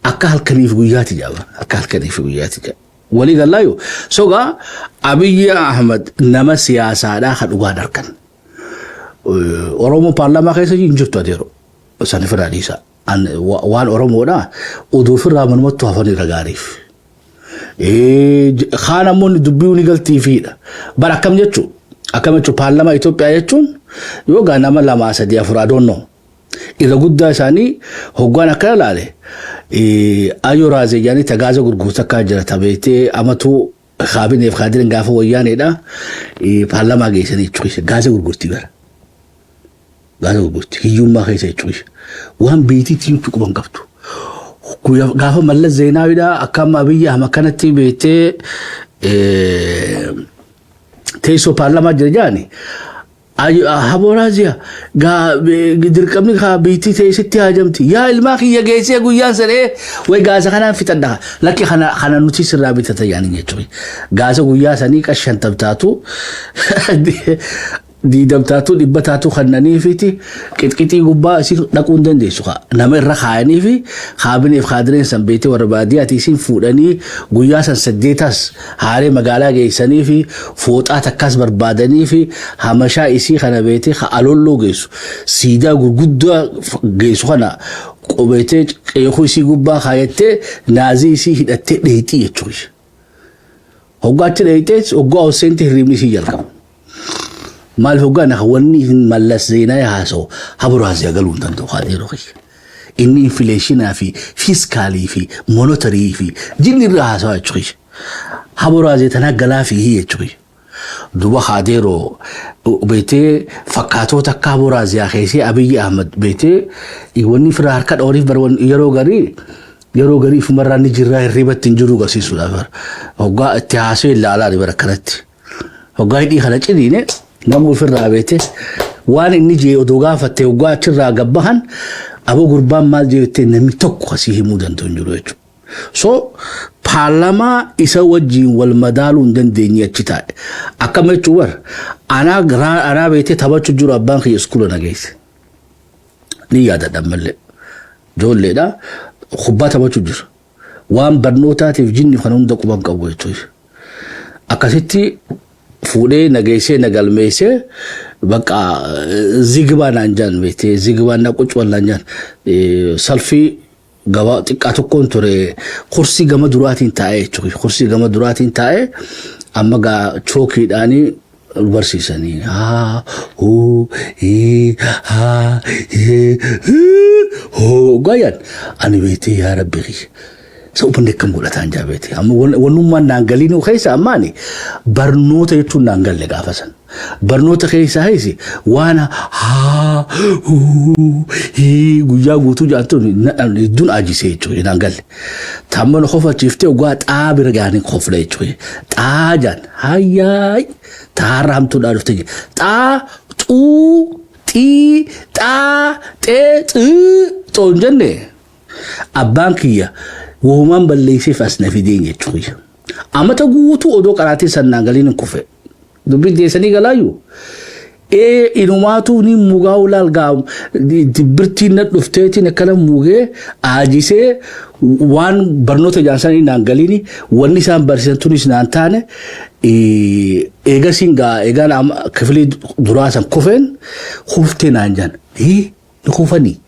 akka halkaniif guyyaati jaa, akka halkaniif guyyaati jaa. Walii gallaayu. Sogaa Abiyyi Ahmad nama siyaasaadhaa kan dhugaan harkan. Oromoo paarlaamaa keessa hin jirtu adeero. San ofirraa dhiisa. Waan Oromoodhaa oduu ofirraa manumatti hafan irra gaariif. Kaan ammoo dubbii ni galtiifiidha. Bara akkam jechuun akkam jechuun paarlaamaa Itoophiyaa jechuun yoo gaa nama lamaa sadii afur adoonnoo irra guddaa isaanii hoggaan akkana laale Ayyoo raazee jedhanii tagaaza gurgurta akka jira tabeetee amatu kaabineef kaadirin gaafa wayyaaneedha paarlaamaa geessanii jechuudha. Gaaza gurgurtii bara. Gaaza gurgurtii hiyyummaa keessa jechuudha. Waan biitiitti himtu quban qabdu. Gaafa Mallas Zeenaawidha akka amma Abiyyi Ahmad kanatti beektee teessoo paarlaamaa jira jedhani. Haboraaziyaa dirqamni kaa biitii teessitti haajamti. Yaa ilmaa kiyya geessee guyyaan sadee way gaasa kanaan fixadha. Lakki kana nuti sirraa bitata yaani jechuudha. Gaasa guyyaa sanii qashantam taatu, 20 taatu, 100 taatu kannaniifiti qixqixii gubbaa isin dhaquu hin dandeessu. Nama irra kaayanii fi kaabineef kaadireen san beektee warra baadiyyaati isin fuudhanii guyyaa san saddeetas haaree magaalaa geessanii fi fooxaa takkas barbaadanii fi hamashaa isii kana beektee ka alolloo geessu, siidaa gurguddaa geessu kana qubeetee qeekuu isii gubbaa kaayattee naazii isii hidhattee dheexii jechuudha. Hoggaa achi dheexee hoggaa ol seente hirribni isii jalqaba. Maaliif hoggaa na wanni Mallas Zeenaa haasa'u haburaasii galuu hin danda'u yeroo kiyya. Inni inflation fi fiscal fi monetary fi jinni irraa haasa'aa jechuudha. Haburaasii tanaa galaa fi jechuudha. Duba haadeeroo beetee fakkaatota akka haboraaziyaa keessee Abiyyi Ahmad beetee wanni firaa harka dhooriif yeroo garii ifumarraa ni jirraa hirribatti hin jiru agarsiisuudhaaf. Hoggaa itti haasoo ilaalaa bara kanatti. Hoggaa hidhii kana ciniine namni ofirraa beete waan inni jee odoo gaafatte hoggaa achirraa gabbahan aboo gurbaan maal jeettee namni tokko asii himuu danda'u hin jiru jechuudha. So paarlaamaa isa wajjin wal madaaluu hin dandeenye achi taa'e. Akkama jechuun bar anaa beetee taphachuu jiru abbaan kiyya iskuula na geesse. Ni yaadadha mallee. Ijoolleedha kubbaa taphachuu jiru. Waan barnootaatiif jinni kan hunda quban qabu jechuudha. Akkasitti fuudhee na geessee na galmeessee bakka zigibaa naan jaan beektee zigibaa na quccuwan naan jaan salfii gabaa xiqqaa tokkoon ture, kursii gama duraatiin taa'ee jechuudha. Kursii gama duraatiin taa'ee amma gaa chookiidhaanii barsiisanii haa huu hii haa hee hoo gayan ani beektee yaa rabbi kiyya. Isa uummanni akkam godhataan jaa beekte. Amma wannummaan naan galiinuu keessa ammaani barnoota jechuun naan galle gaafa san. Barnoota keessaa heesi waan haa huu hii guyyaa guutuu jaantuun hedduun ajisee jechuudha naan galle. Tamma na kofachiiftee oggaa xaa bira gaanii kofla jechuudha. Xaa jaan hayyaay taarra hamtuudhaa dhufte jira. Xaa xuu xii xaa xee xii xoon jenne abbaan kiyya wahumaan balleesseef as na fideen jechuudha. Amata guutuu odoo qaraatiin sannaan galiin hin kufe. Dubbiin teessanii galaayyuu. Ee inumaatu ni mugaa ulaal gaa dibbirtiin na dhufteetiin akkana mugee aajisee waan barnoota ijaarsanii naan galiini wanni isaan barsiisan tunis naan taane eegasiin gaa eegaan kifilii duraa san kufeen kuftee naan jaan ni kufanii.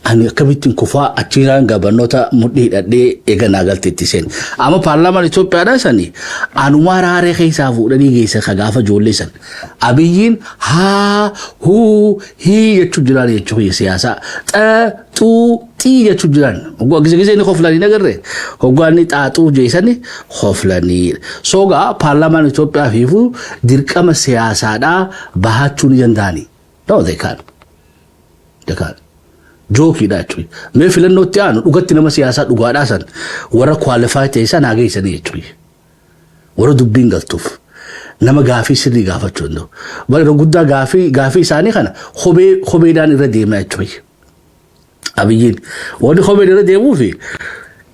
Ani akkamittiin kufaa achirraan gaa barnoota mudhii hidhadhee eega naa galteetti seen. Amma paarlaamaan Itoophiyaadhaa sani anumaa raaree keessaa fuudhanii geessa ka gaafa ijoollee san. Abiyyiin haa huu hii jechuu jiraan jechuu siyaasaa. Xa xuu xii jechuu jiraan. Hoggaa gise gise inni koflanii nagarree. Hoggaa inni xaaxuu jeesani koflanii. Sogaa paarlaamaan Itoophiyaa fiifuu dirqama siyaasaadhaa bahachuu ni danda'ani. No, they can. They can. Jokeiidha jechuudha. Mee filannootti aanu dhugatti nama siyaasaa dhugaadhaa san warra qualify ta'e san haa geessanii jechuudha. Warra dubbiin galtuuf nama gaafii sirrii gaafachuu danda'u. Bara guddaa gaafii isaanii kana kopheedhaan irra deemaa jechuudha. Abiyyiin wanni kopheen irra deemuufi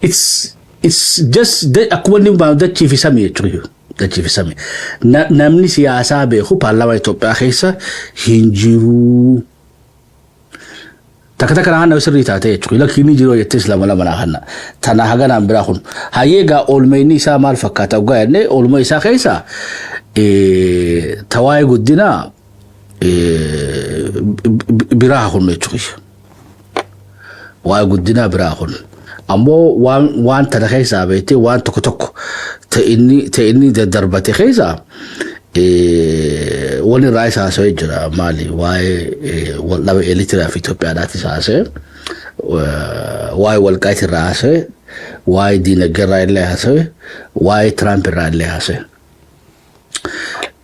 it's just akkuma inni dachii fi samii jechuudha. Dachii fi samii. Namni siyaasaa beeku paarlaamaa Itoophiyaa keessa hin jiru. Takka takka naannoo sirrii taate jechuudha. Lakki inni jiru jettees lama lama naa kanna. Tana haganaan biraa kun. Hayyee egaa oolmayni isaa maal fakkaata dhugaa jennee oolma isaa keessa tawaa'ee guddinaa biraa kun jechuudha. Waa'ee guddinaa biraa kun. Ammoo waan tana keessaa beektee waan tokko tokko ta'e inni daddarbate keessaa wanni irraa isa haasawee jira maali waa'ee waldhaba Eertiraa fi Itoophiyaadhaati haasawee. Waa'ee Walqaayit irraa haasa'e, waa'ee diinagdee irraa illee haasa'e, waa'ee Tiraamp irraa illee haasa'e.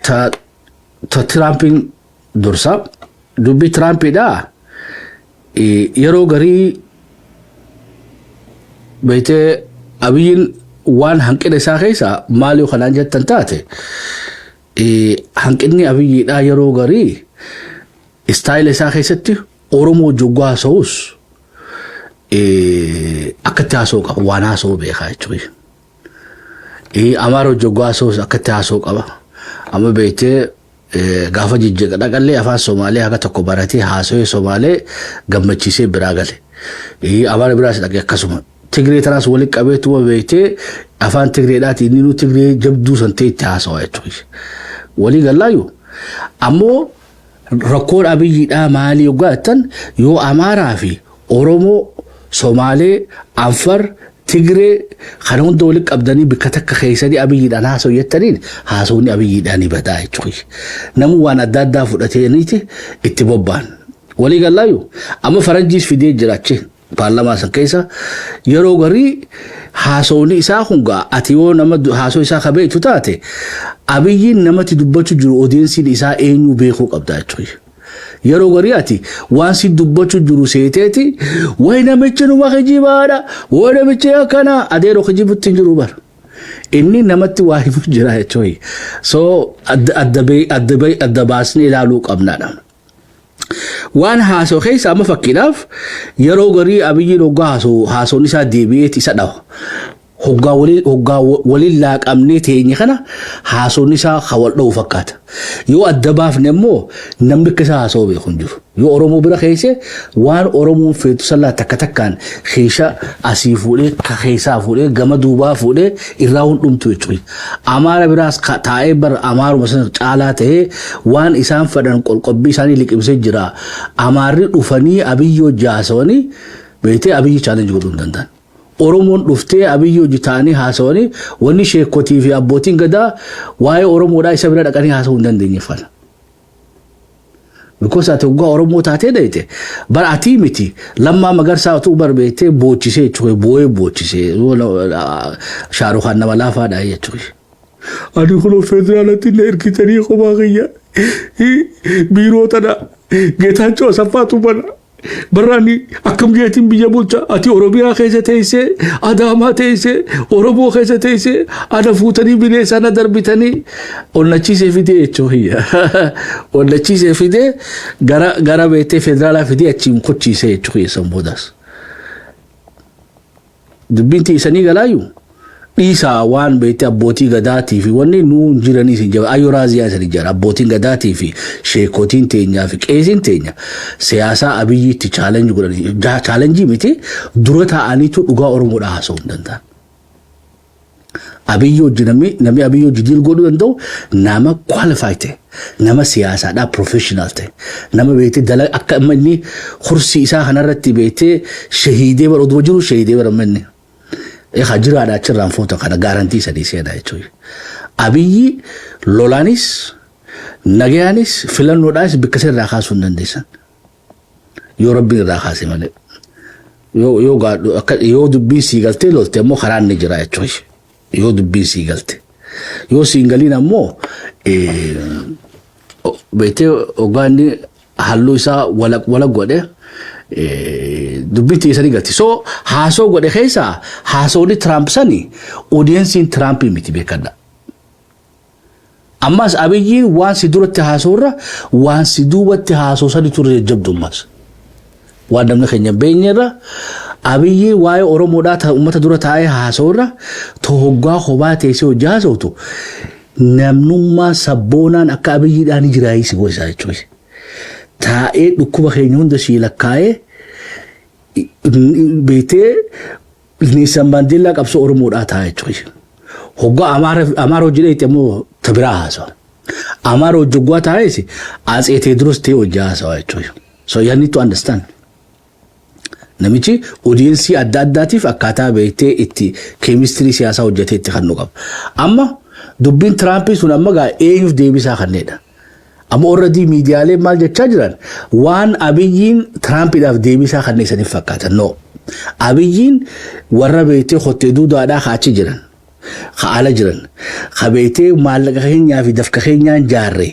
Ta Tiraampiin dursa, dubbii Tiraampiidhaa yeroo garii beektee Abiyyiin waan hanqina isaa keessa maal yoo kanaan jettan taate, hanqinni Abiyyiidhaa yeroo garii style isaa keessatti Oromoo wajjin haasa'us akkatti haasa'uu qaba, waan haasa'uu beekaa jechuudha. Amaara wajjin haasa'us akkatti haasa'uu qaba. Amma beektee gaafa jijjiga dhaqallee afaan Somaalee haga tokko baratee haasa'ee Somaalee gammachiisee biraa gale. Amaara biraas dhaqee akkasuma. Tigree tanaas walitti qabeetuma beektee afaan Tigreedhaati inni nu Tigree jabduu san ta'e itti haasawaa jechuudha. Walii gallaayyuu. Ammoo rakkoon Abiyyiidhaa maalii yoggaa jettan, yoo Amaaraa fi Oromoo, Somaalee, Anfar, Tigree kana hunda walitti qabdanii bikka takka keessanii Abiyyiidhaan haasa'u jettaniin, haasawni Abiyyiidhaan ni badaa jechuudha. Namni waan adda addaa fudhateeniiti itti bobba'an. Walii gallaayyuu. Amma faranjiis fidee jiraachi paarlamaa san keessa. Yeroo garii haasawni isaa kun gaa ati yoo nama haasoo isaa kabeetu taate, Abiyyiin namatti dubbachuu jiru, audienceiin isaa eenyu beekuu qabda jechuudha. Yeroo garii ati waan si dubbachuu jiru seeteeti, "Wayi namichi numa kijibaadha, wayi namichi akkana," adeeroo kijibutti hin jiru bara. Inni namatti waa himu jira jechuudha. So adda baasnee ilaaluu qabnaadha. Waan haasoo keessa amma fakkiidhaaf yeroo garii Abiyyiin hoggaa haasoo haasoon isaa deebi'eeti isa dhawa. Hoggaa waliin laaqamnee teenye kana haasoon isaa kan wal dha'u fakkaata. Yoo adda baafne immoo namni akka isaa haasa'u beeku hin jiru. Yoo Oromoo bira keesse waan Oromoon feetu sallaa takka takkaan keesha asii fuudhee, keessaa fuudhee, gama duubaa fuudhee irraa hundumtu jechuudha. Amaara biraas taa'ee bara Amaaruma sana caalaa ta'ee waan isaan fedhan qolqobbii isaanii liqimsee jira. Amaarri dhufanii Abiyyi hojii haasawanii beektee Abiyyi challenge godhuu hin danda'an. Oromoon dhuftee Abiyyi hojii ta'anii haasawanii wanni sheekotii fi abbootiin gadaa waa'ee Oromoodhaa isa bira dhaqanii haasawuu hin dandeenye fana. Because ati hoggaa Oromoo taatee dheete bara atii miti, Lammaa Magarsaa utuu bar beektee boochisee jechuudha, boo'ee boochisee. Shaarukaan nama laafaadha jechuudha. "Ani kun federaalatti na ergitanii kophaa kiyya biiroo tana Geetaachoo Asaffaatu bana. Barraani akkam jeetiin biyya bulcha? Ati Oromiyaa keessa teessee, Adaamaa teessee, Oromoo keessa teessee, ana fuutanii bineensa na darbitanii." Onnachiisee fidee jechuudha. Onnachiisee fidee gara beektee federaalaa fidee achiin kochiisee jechuudha san boodas. Dubbiin teessanii galaayyuu dhiisaa, waan beekte abbootii gadaatii fi wanni nuu hin jiranii isin jaba ayyoo raaziyaa isin jira. Abbootiin gadaatii fi sheekotiin teenyaa fi qeesiin teenya siyaasaa Abiyyiitti challenge godhanii, challenge miti, dura taa'aniitu dhugaa Oromoodhaa haasa'uu hin danda'an. Abiyyi hojii namni Abiyyi hojii deal godhuu danda'u nama qualify ta'e, nama siyaasaadhaa professional ta'e, nama beektee dala akka amma inni kursii isaa kanarratti beektee shahiidee bara oduma jiru shahiidee bara amma inni. Egaa jiraadha achirraan fuuta kana guarantee sadii seenaa jechuudha. Abiyyi lolaanis nagayaanis filannoodhaanis bikka isa irraa kaasuu hin dandeessan. Yoo Rabbiin irraa kaase malee. Yoo akka yoo dubbiin sii galtee lolte ammoo karaan ni jira jechuudha. Yoo dubbiin sii galte. Yoo siin galiin ammoo beektee hoggaa inni halluu isaa walaq godhe dubbiin tiisanii galti. So haasoo godhe keessaa haasoonni Tiraamp sani audienceiin Tiraampii miti, beekadha. Ammas Abiyyiin waan si duratti haasa'urra waan si duubatti haasa'u sani turre jajjabdu ammas. Waan namni keenya hin beeknerra, Abiyyiin waa'ee Oromoodhaa uummata dura taa'ee haasa'urra hoggaa kophaa teessee hojii haasa'utu namnummaa sabboonaan akka Abiyyiidhaan ni jiraayii si gosa jechuudha. Taa'ee dhukkuba keenya hunda sii lakkaa'ee beektee Neelsan Maandeellaa qabsoo Oromoodhaa ta'a jechuudha. Hoggaa Amaara hojii dheeyte immoo tabiraa haasawa. Amaara hojii hoggaa taa'es Atsee Teediroos ta'ee hojii haasawa jechuudha. So you need to understand. Namichi audience adda addaatiif akkaataa beektee itti chemistry siyaasaa hojjetee itti kennu qaba. Amma dubbiin Tiraampii sun amma gaa eenyuuf deebisaa kannedha. Amma already miidiyaaleen maal jechaa jiran? Waan Abiyyiin Tiraampiidhaaf deebisaa kan isaniif fakkaatan. No. Abiyyiin warra beektee kottee duudaadhaa kaachi jiran, ka ala jiran, ka beektee maallaqa keenyaa fi dafka keenyaan jaarre,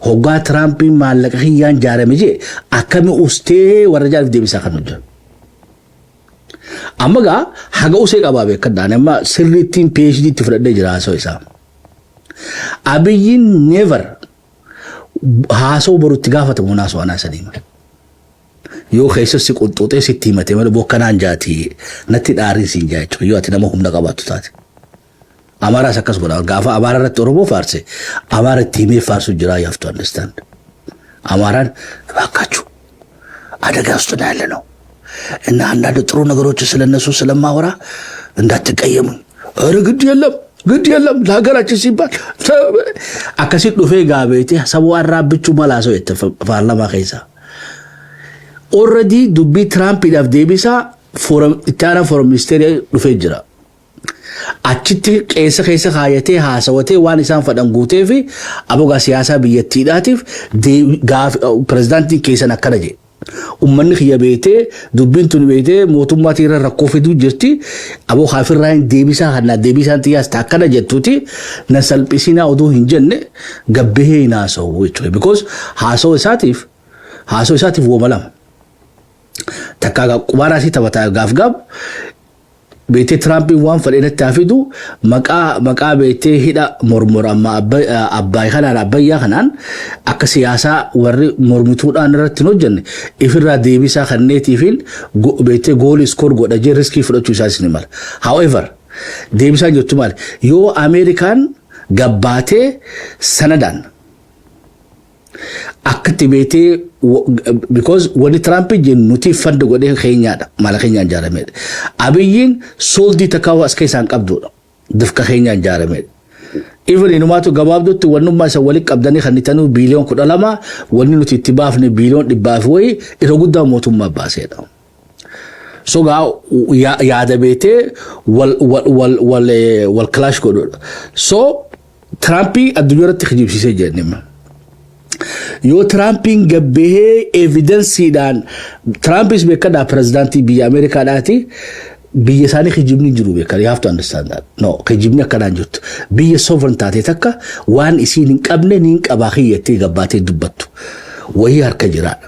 hoggaa Tiraampiin maallaqa kiyyaan jaarame jee akkami ustee warra jaarif deebisaa kan hojjetu. Amma gaa haga usee qabaa beekadhaan amma sirriittiin PhD itti fudhadhee jira haasoo isaa. Abiyyiin never haasoo borutti gaafatamu naasoo anaa sanii. Yoo keessatti qunxuuxee sitti himate malee bokkanaan jaati natti dhaariin siin jaa jechuudha yoo ati nama humna qabaattu taate. Amaaraas akkas godha. Gaafa Amaara irratti Oromoo faarse, Amaara itti himee faarsu jira. You have to understand. አማራን እባካችሁ አደጋ ውስጥ ነው ያለ ነው እና አንዳንድ ጥሩ ነገሮች ስለነሱ ስለማወራ እንዳትቀየሙኝ። ኧረ ግድ የለም፣ ግድ የለም፣ ለሀገራችን ሲባል akkasitti dhufee gaabeetee saba waan raabbichuu malaasoo jette paarlamaa keessaa. Already dubbii Tiraampiidhaaf deebisaa itti aanaa foreign ministeerii dhufee jira. Achitti qeessa keessa kaayatee haasawatee waan isaan fadhan guutee fi abogaa siyaasaa biyyattiidhaatiif pirezidaantiin keessan akkana jedhe. Uummanni kiyya beetee dubbiin tun beetee mootummaatii irra rakkoo fiduu jirti. Aboo kaafirraa hin deebisaa kanaa deebisaan xiyyaas akkana jettuuti na salphisinaa oduu hin jenne gabbahee hin haasa'u jechuudha. Because haasa'u isaatiif wooma lama. Takka qubaaraasii taphataa gaaf gaaf beetee Tiraampiin waan fedhe natti haa fidu, maqaa beetee hidha mormor amma Abbaay kanaan, Abbayyaa kanaan akka siyaasaa warri mormituudhaan irratti hin hojjenne ifirraa deebisaa kanneetiifiin beetee goolii score godha jee risk fudhachuu isaas ni mala. However, deebisaan jettu maali? Yoo Ameerikaan gabbaatee sanadaan akkatti beetee, because wanni Tiraamp jennu nuti fund godhee keenyaadha, mala keenyaan ijaaramedha. Abiyyiin sooldii takka as keessaan qabdudha, dafka keenyaan ijaaramedha. Even inumaatu gabaabdutti wannummaa isa walitti qabdanii kan itanuu biiliyoon 12, wanni nuti itti baafne biiliyoon 100 fi wayii irra guddaa mootummaa baaseedha. So gaa yaada beetee wal wal wal wal wal clash godhudha. So Tirampii addunyaa irratti kijibsiisee jira. Yoo Tiraampiin gabbahee evidenceiidhaan, Tiraampis beekadhaa, pirezidaantii biyya Ameerikaadhaati, biyya isaanii kijibni hin jiru beekan. You have to understand that. No, kijibni akkanaan jirtu. Biyya sovereign taate takka waan isiin hin qabne niin qabaa kiyyattee gabbaatee dubbattu wayii harka jiraadha.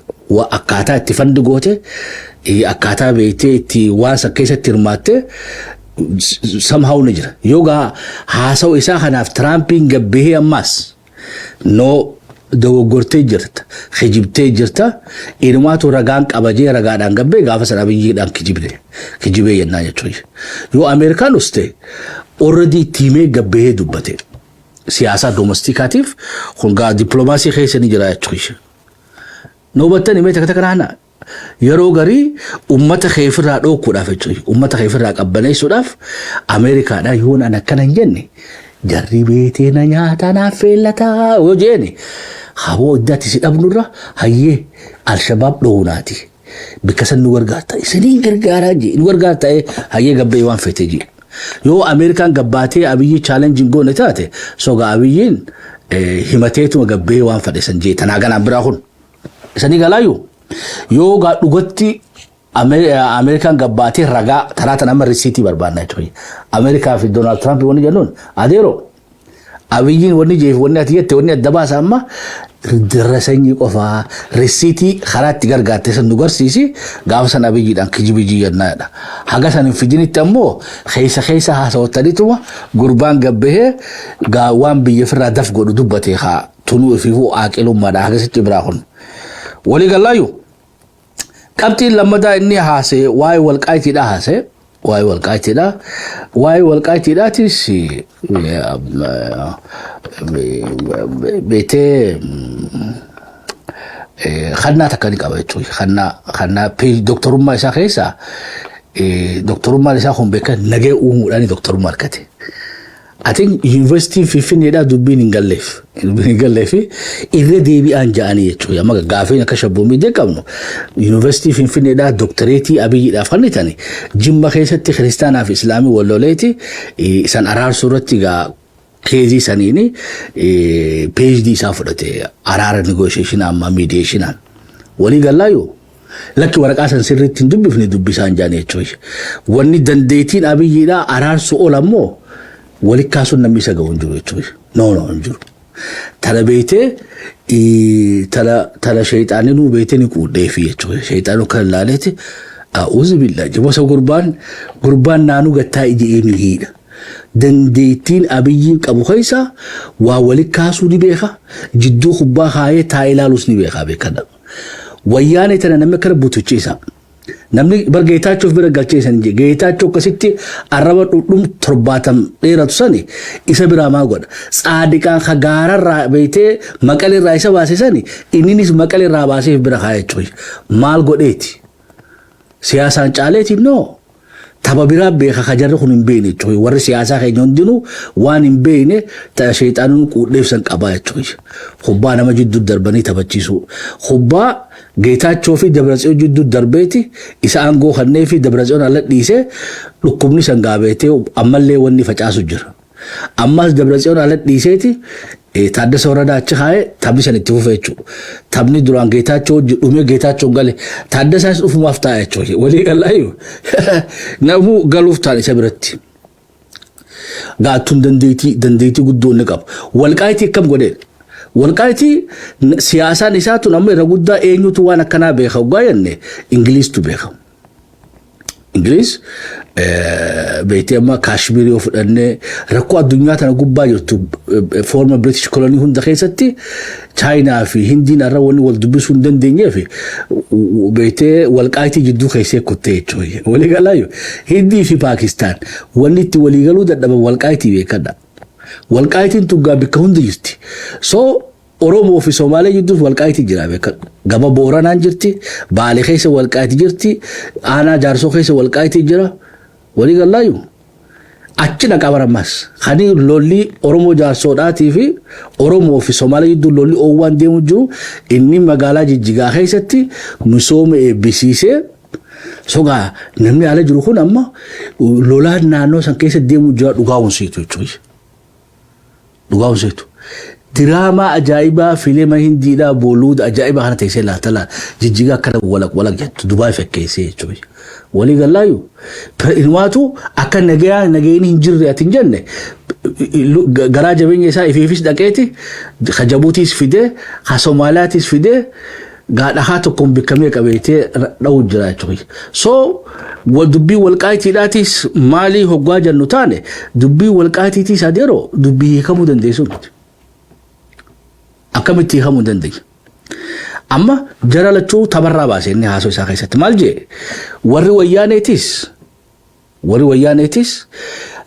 Akkaataa itti fund goote, akkaataa beektee itti waan san keessatti hirmaatte somehow ni jira. Yoo gaa haasa'u isaa kanaaf Tiraampiin gabbahee ammaas no, dogoggortee jirta, kijibtee jirta, inumaatu ragaan qabajee ragaadhaan gabbee gaafa sana Abiyyiidhaan kijibne kijibee jennaa jechuudha. Yoo Ameerikaan uste already itti himee gabbahee dubbate. Siyaasaa domesticaatiif kun gaa dippiloomaasii keessa ni jira jechuudha. Nu hubattan himee takka takka naannaa. Yeroo garii ummata keefirraa dhookuudhaaf jechuudha. Ummata keefirraa qabbaneessuudhaaf Ameerikaadhaan yoon an akkana hin jenne jarri beetee na nyaata naaf feellataa yoo jeeni haboo iddatti si dhabnurra hayyee Alshabaab dhoowunaati. Bikka san nu gargaarta, isiniin gargaaraa jee, nu gargaarta, hayyee gabbee waan fete jee. Yoo Ameerikaan gabbaatee Abiyyi challengeiin goone taate, soga Abiyyiin himateetuma gabbee waan fedhe san jee tanaa ganaan biraa kun. Isanii galaayyuu yoo gaa dhugatti Ameerikaan gabbaatee ragaa taraa tan amma receipt barbaanna jechuudha. Ameerikaa fi Doonaald Tiraamp wanni jennuun adeeroo Abiyyiin wanni jeef wanni ati jette wanni adda baasa amma dirra sanyii qofaa, receipt karaa itti gargaarte san nu garsiisi, gaafa san Abiyyiidhaan kijibijii jennaadha. Haga san hin fidinitti ammoo keessa keessa haasawataniituma gurbaan gabbahee waan biyya ofirraa daf godhu dubbate haa tunuu ifiifuu aaqilummaadha hagasitti biraa kun. Walii gallaayyuu. Qabxiin lammataa inni haasee waa'ee Walqaayitiidha haasee. Waa'ee Walqaayitiidha. Waa'ee Walqaayitiidhaatis beetee kannaa takka ni qaba jechuudha. Kannaa doktorummaa isaa keessaa, doktorummaan isaa kun beekan nagee uumuudhaan doktorummaa argate. Atiin yuunivarsiitiin Finfinneedhaa dubbiin hin galleef. Dubbiin hin galleef irra deebi'aan ja'anii jechuudha. Amma gaafiin akka shabboomii qabnu, yuunivarsiitii Finfinneedhaa doktoreetii Abiyyiidhaaf kennitani Jimma keessatti kiristaanaa fi Islaamii walloleeti isaan araarsuu irratti gaa Case saniini PhD isaa fudhate, araara negotiation amma mediationaan. Walii gallaayyuu lakki, waraqaa san sirriitti hin dubbifne, dubbisaan jaan jechuudha. Wanni dandeettiin Abiyyiidhaa araarsu ol ammoo wali kaasuun namni isa ga'u hin jiru jechuudha. No, no, hin jiru. Tana beetee tana sheexaanii nuu beetee ni quudheefi jechuudha. Sheexaanii kan ilaaleeti, "A'uuzu billaa jibosa, gurbaan naanuu gattaa ija'ee mihiidha." Dandeettiin Abiyyiin qabu keessa waa wali kaasuu ni beeka. Jidduu kubbaa kaayee taa'ee ilaaluus ni beeka, beekadha. Wayyaanee tana namni akkana butuchiisa. Namni bar Geetaachoof bira galcheessan je Geetaachoo akkasitti arraba dhudhum 70 dheeratu sani isa biraa maa godha? Tsaadiqaan ka gaararraa beeytee Maqaleerraa isa baase sani inninis Maqaleerraa baaseef bira kaa'e jechuudha. Maal godheeti? Siyaasaan caaleeti? Noo. Tapha biraa beeka ka jarri kun hin beekne jechuudha. Warri siyaasaa keenya hundinuu waan hin beekne sheexaanuun quudheef san qabaa jechuudha. Kubbaa nama jidduu darbanii taphachiisuu. Kubbaa Geetaachoo fi Dabratsiyoon jidduu darbeeti isa aangoo kannee fi Dabratsiyoon ala dhiisee dhukkubni san gaabeetee ammallee wanni facaasu jira. Ammas Dabratsiyoon ala dhiiseeti Taaddasa Warradaa achi kaa'ee taphni san itti fufe jechuudha. Taphni duraan Geetaachoo hojii dhumee Geetaachoon gale, Taaddasaas dhufumaaf ta'a jechuudha. Walii galaayyuu namuu galuuf ta'an isa biratti. Gaattuun dandeettii guddoo inni qabu. Walqaayitii akkam godhee? Walqaayitii siyaasaan isaa tun amma irra guddaa eenyutu waan akkanaa beeka hoggaa jenne, Ingiliiztu beeka. Ingiliz beektee amma Kaashmiir yoo fudhannee, rakkoo addunyaa tana gubbaa jirtu, former British colony hunda keessatti Chaayinaa fi Hindiin irra wanni wal dubbisuu hin dandeenyeef beektee walqaayitii jidduu keessee kuttee jechuudha. Walii galaayu Hindii fi Paakistaan wanni itti walii galuu dadhaban walqaayitii, beekadha. Walqaayitiin tuggaa bikka hunda jirti. So Oromoo fi Somaalee jidduus walqaayitii jira, beekadhu. Gama Booranaan jirti, Baalee keessa walqaayitii jirti, aanaa Jaarsoo keessa walqaayitii jira. Walii galaayu. Achi dhaqa barammas. Kani lolli Oromoo Jaarsoodhaatii fi Oromoo fi Somaalee jidduu lolli oowwaan deemu jiru, inni magaalaa Jijjigaa keessatti misooma eebbisiisee sogaa namni ala jiru kun amma lolaan naannoo san keessa deemu jira, dhugaa hunsiitu jechuudha. Dhugaa hunsiitu. Diraamaa ajaa'ibaa, fiilima Hindiidhaa, Booluud ajaa'ibaa kana teessee laata laata Jijjigaa akkana walaq walaq jettu Dubaay fakkeessee jechuudha. Walii galaayu inumaatu akka nagayaa nagayni hin jirre ati hin jenne, garaa jabeenya isaa ifiifis dhaqeeti ka Jabuutiis fidee ka Soomaaliyaatis fidee gaadhahaa tokkoon bikkamee qabeetee dha'u jira jechuudha. So dubbii walqaayitiidhaatis maalii hoggaa jennu taane, dubbii walqaayitiitiis adeeroo dubbii hiikamuu dandeessu miti. Akkamitti hiikamuu dandeenya? Amma jara lachuu tabarraa baase. Inni haasoo isaa keessatti maal jee? Warri Wayyaaneetis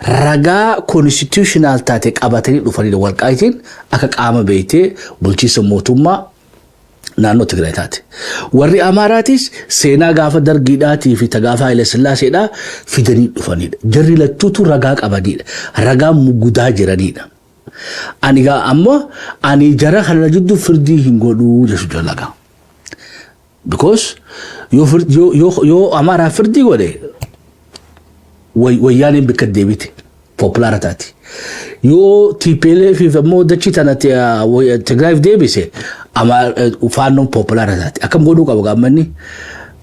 ragaa constitutional taate qabatanii dhufanidha. Walqaayitiin akka qaama beektee bulchiinsa mootummaa naannoo Tigraay taate. Warri Amaaraatis seenaa gaafa Dargiidhaatii fi gaafa Haile Sillaaseedhaa fidanii dhufanidha. Jarri lachuutu ragaa qabanidha. Ragaa mugudaa jiranidha. Ani gaa ammoo ani jara kana jidduu firdii hin godhuu jechuudha lagaa. Because yoo Amaaraa firdii godhe, Wayyaaneen bikka deebite popular taati. Yoo TPLF ammoo dachii tana Tigraayiif deebise, Faannoon popular taati. Akkam godhuu qaba gaammanni?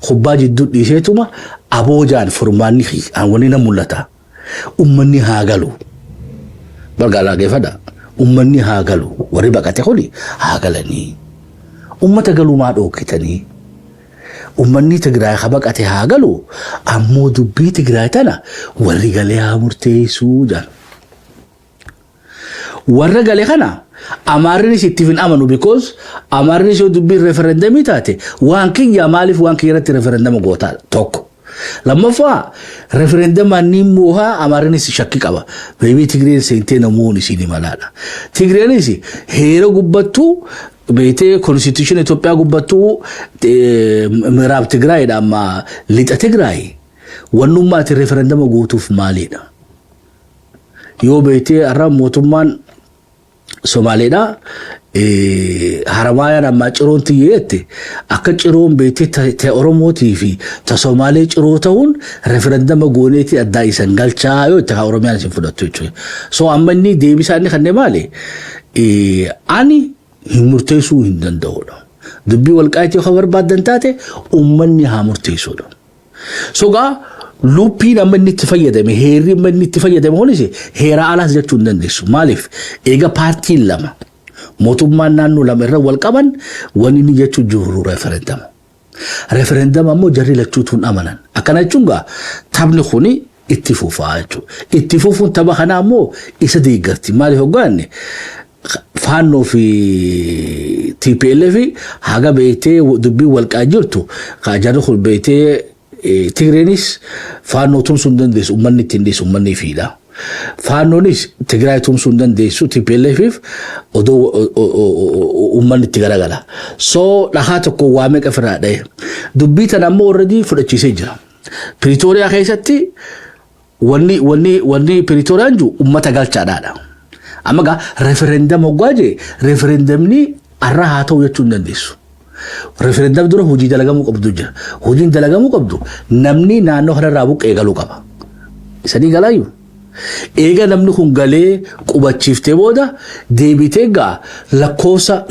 Kubbaa jidduu dhiiseetuma aboojaan furmaanni wanni na mul'ata. Ummanni haa galu. Bargaalaa geeffadha. Ummanni haa galu. Warri baqate kuni haa galanii. Ummata galuu maa dhookitanii? Ummanni Tigraay ka baqate haa galu. Ammoo dubbii Tigraay tana warri galee haa murteessuu jedhan. Warra gale kana Amaarrinis itti hin amanu, because Amaarrinis yoo dubbiin referendamii taate, waan kiyya maaliif waan kiyya irratti referendama gootaa tokko. Lammaffaa, referendamaan ni moohaa, Amaarrinis shakkii qaba. Beebii Tigreen seentee namoonni isin malaadha. Tigreenis heera gubbattuu beektee constitution Itoophiyaa gubbattuu miraab Tigraayidha, amma lixa Tigraay. Wannummaa ati referendama gootuuf maalidha? Yoo beektee har'a mootummaan Somaaleedha. Haramaayaan ammaa ciroon tiyyeette akka ciroon beektee ta Oromootii fi ta Somaalee ciroo ta'uun referendum gooneetii addaa isan galchaa yoo itti Oromiyaan isin fudhattu jechuudha. So amma inni deebisaa inni kanneen maali? Ani hin murteessuu hin danda'udha. Dubbii Walqaayitii yoo barbaaddan taate, uummanni haa murteessuudha. So gaa luuppiin amma inni itti fayyadame, heerri amma inni itti fayyadame kunis heera alaas jechuu hin dandeessu. Maaliif? Eega paartiin lama, mootummaan naannoo lama irra wal qaban, wanni inni jechuu jiru referendum. Referendum ammoo jarri lachuutu hin amanan. Akkana jechuun gaa taphni kuni itti fufaa jechuudha. Itti fufuun tapha kanaa ammoo isa deeggarti. Maaliif hoggaanne, Faannoo fi TPLF haga beektee dubbiin walqaa jirtu, jarri kun beektee Tigreenis Faannoo tumsuu hin dandeessu, uummanni ittiin dhiisu, uummanni fiidha. Faannoonis Tigraay tumsuu hin dandeessu TPLFif odoo uummanni itti garagala. So dhahaa tokko waa meeqa ofirraa dhahe. Dubbii tana ammoo already fudhachiisee jira. Piriitooriyaa keessatti wanni Piriitooriyaan jiru uummata galchaadhaadha. Amma gaa referendum hoggaa jee, referendumni har'a haa ta'u jechuu hin dandeessu. Referendum dura hojii dalagamuu qabdu jira. Hojiin dalagamuu qabdu, namni naannoo kanarraa buqqee galuu qaba. Isanii galaayyuu. Eega namni kun galee qubachiiftee booda, deebitee gaa lakkoofsa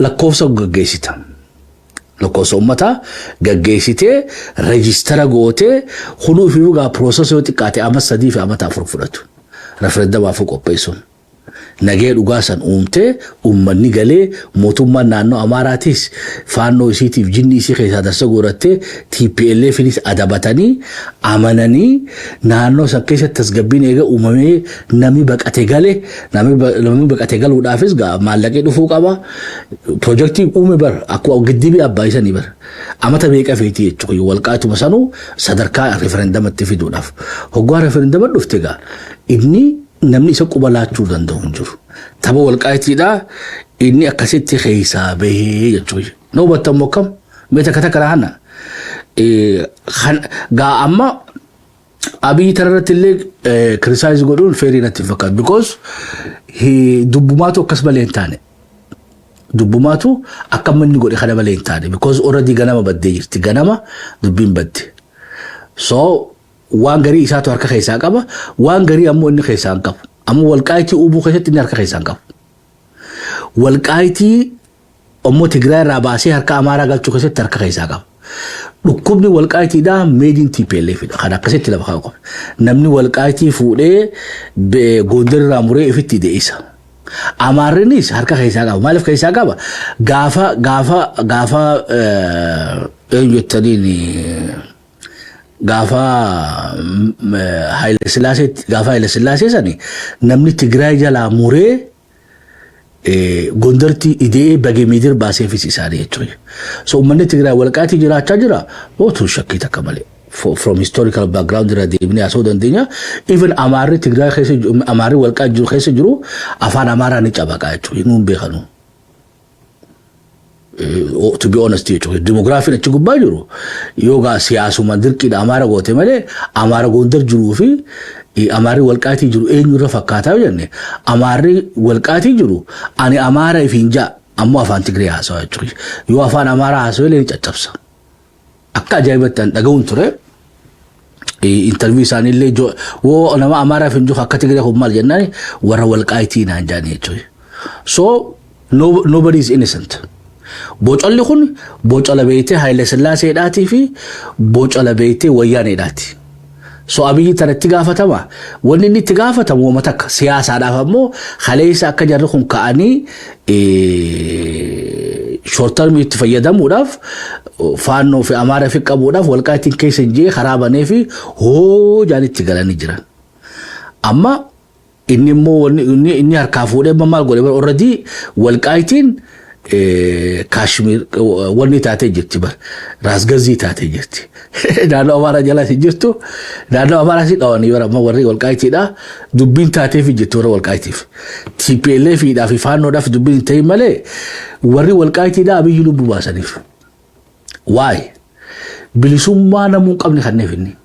gaggeessita. Lakkoofsa uummataa gaggeessitee, register gootee, kunuu fi gaa process yoo xiqqaate amma 3 fi amata 4 fudhatu. Referendumaaf qopheessuun. Nagee dhugaa san uumtee, uummanni galee, mootummaan naannoo Amaaraatis Faannoo isiitiif jinni isii keessaa darsa godhattee, TPLFnis adabatanii amananii, naannoo san keessatti tasgabbiin eega uumamee, namni baqate gale, namni baqate galuudhaafis maallaqee dhufuu qaba. Piroojeektii uume bar, akkuma giddibii abbaa isanii bar amata meeqa feetii jechuudha. Walqaatuma sanuu sadarkaa referendumatti fiduudhaaf, hoggaa referenduma dhufte gaa inni namni isa quba laachuu danda'u hin jiru. Tapha Walqaayitiidhaa inni akkasitti keessaa bahee jechuudha. Na hubattan akkam? Mee takka takka hanna. Gaa amma Abiyyi tanarratti illee criticize godhuun fair natti hin fakkaatu. Because dubbumaatu akkas malee hin taane. Dubbumaatu akka inni godhe kana malee hin taane. Because already ganama baddee jirti. Ganama dubbiin badde. So waan garii isaatu harka keessaa qaba, waan garii ammoo inni keessaa hin qabu. Ammoo Walqaayitii uumuu keessatti inni harka keessaa hin qabu. Walqaayitii ammoo Tigraay irraa baasee harka Amaaraa galchuu keessatti harka keessaa qaba. Dhukkubni Walqaayitiidhaa made in TPLF dha. Kan akkasitti lafa kaa'u qaba. Namni Walqaayitii fuudhee Gondar irraa muree ifitti de'isa. Amaarrinis harka keessaa qaba. Maaliif keessaa qaba? Gaafa eenyu jettaniin, gaafa Haayile Sillaasee sani namni Tigraay jalaa muree Gondarti idee Bageemidir baaseefis isaanii jechuudha. So uummanni Tigraay Walqaatii jiraachaa jira, mootuu shakkii takka malee. From historical background irraa deebinee haasa'uu dandeenya. Even Amaarri Tigraay keessa, Amaarri Walqaa jiru keessa jiru afaan Amaaraa ni cabaqaa jechuudha. Nuun beekanu. To be honest jechuudha. Demographiin achi gubbaa jiru yoogaa siyaasuma dirqiidha Amaara goote malee, Amaara Gondar jiruu fi Amaarri Walqaatii jiru eenyurra fakkaataa yoo jenne, Amaarri Walqaatii jiru ani Amaara ifiin ja'a, ammoo afaan Tigree haasawa jechuudha. Yoo afaan Amaaraa haasawee illee ni caccabsa. Akka ajaa'ibatti an dhaga'uun ture. Interview isaaniillee, woo nama Amaaraa ifiin jiru akka Tigree kun maal jennaan, warra Walqaayitii naan jaanii jechuudha. So no, nobody is innocent. Bocolli kun bocola beektee Haayile Sillaaseedhaatii fi bocola beektee Wayyaaneedhaati. So Abiyyi tanatti gaafatama. Wanni inni itti gaafatamu wama takka, siyaasaadhaaf ammoo kaleessa akka jarri kun ka'anii short term itti fayyadamuudhaaf, Faannoo fi Amaara fi qabuudhaaf, Walqaatiin keessa hin jee karaa banee fi hoo jaan itti galanii jiran. Amma inni immoo inni harkaa fuudhee maal godhe? Already Walqaayitiin Kaashmir wanni taatee jirti bar, Raasgazii taatee jirti. Naannoo Amaaraa jalaas hin jirtu, naannoo Amaaraa si dhawanii bara amma warri Walqaayitiidha, dubbiin taateef jirti warra Walqaayitiif. TPLF fi Faannoodhaaf dubbiin hin ta'in malee, warri Walqaayitiidha Abiyyi lubbuu baasaniif. Waay bilisummaa namuu hin qabne kanneef inni.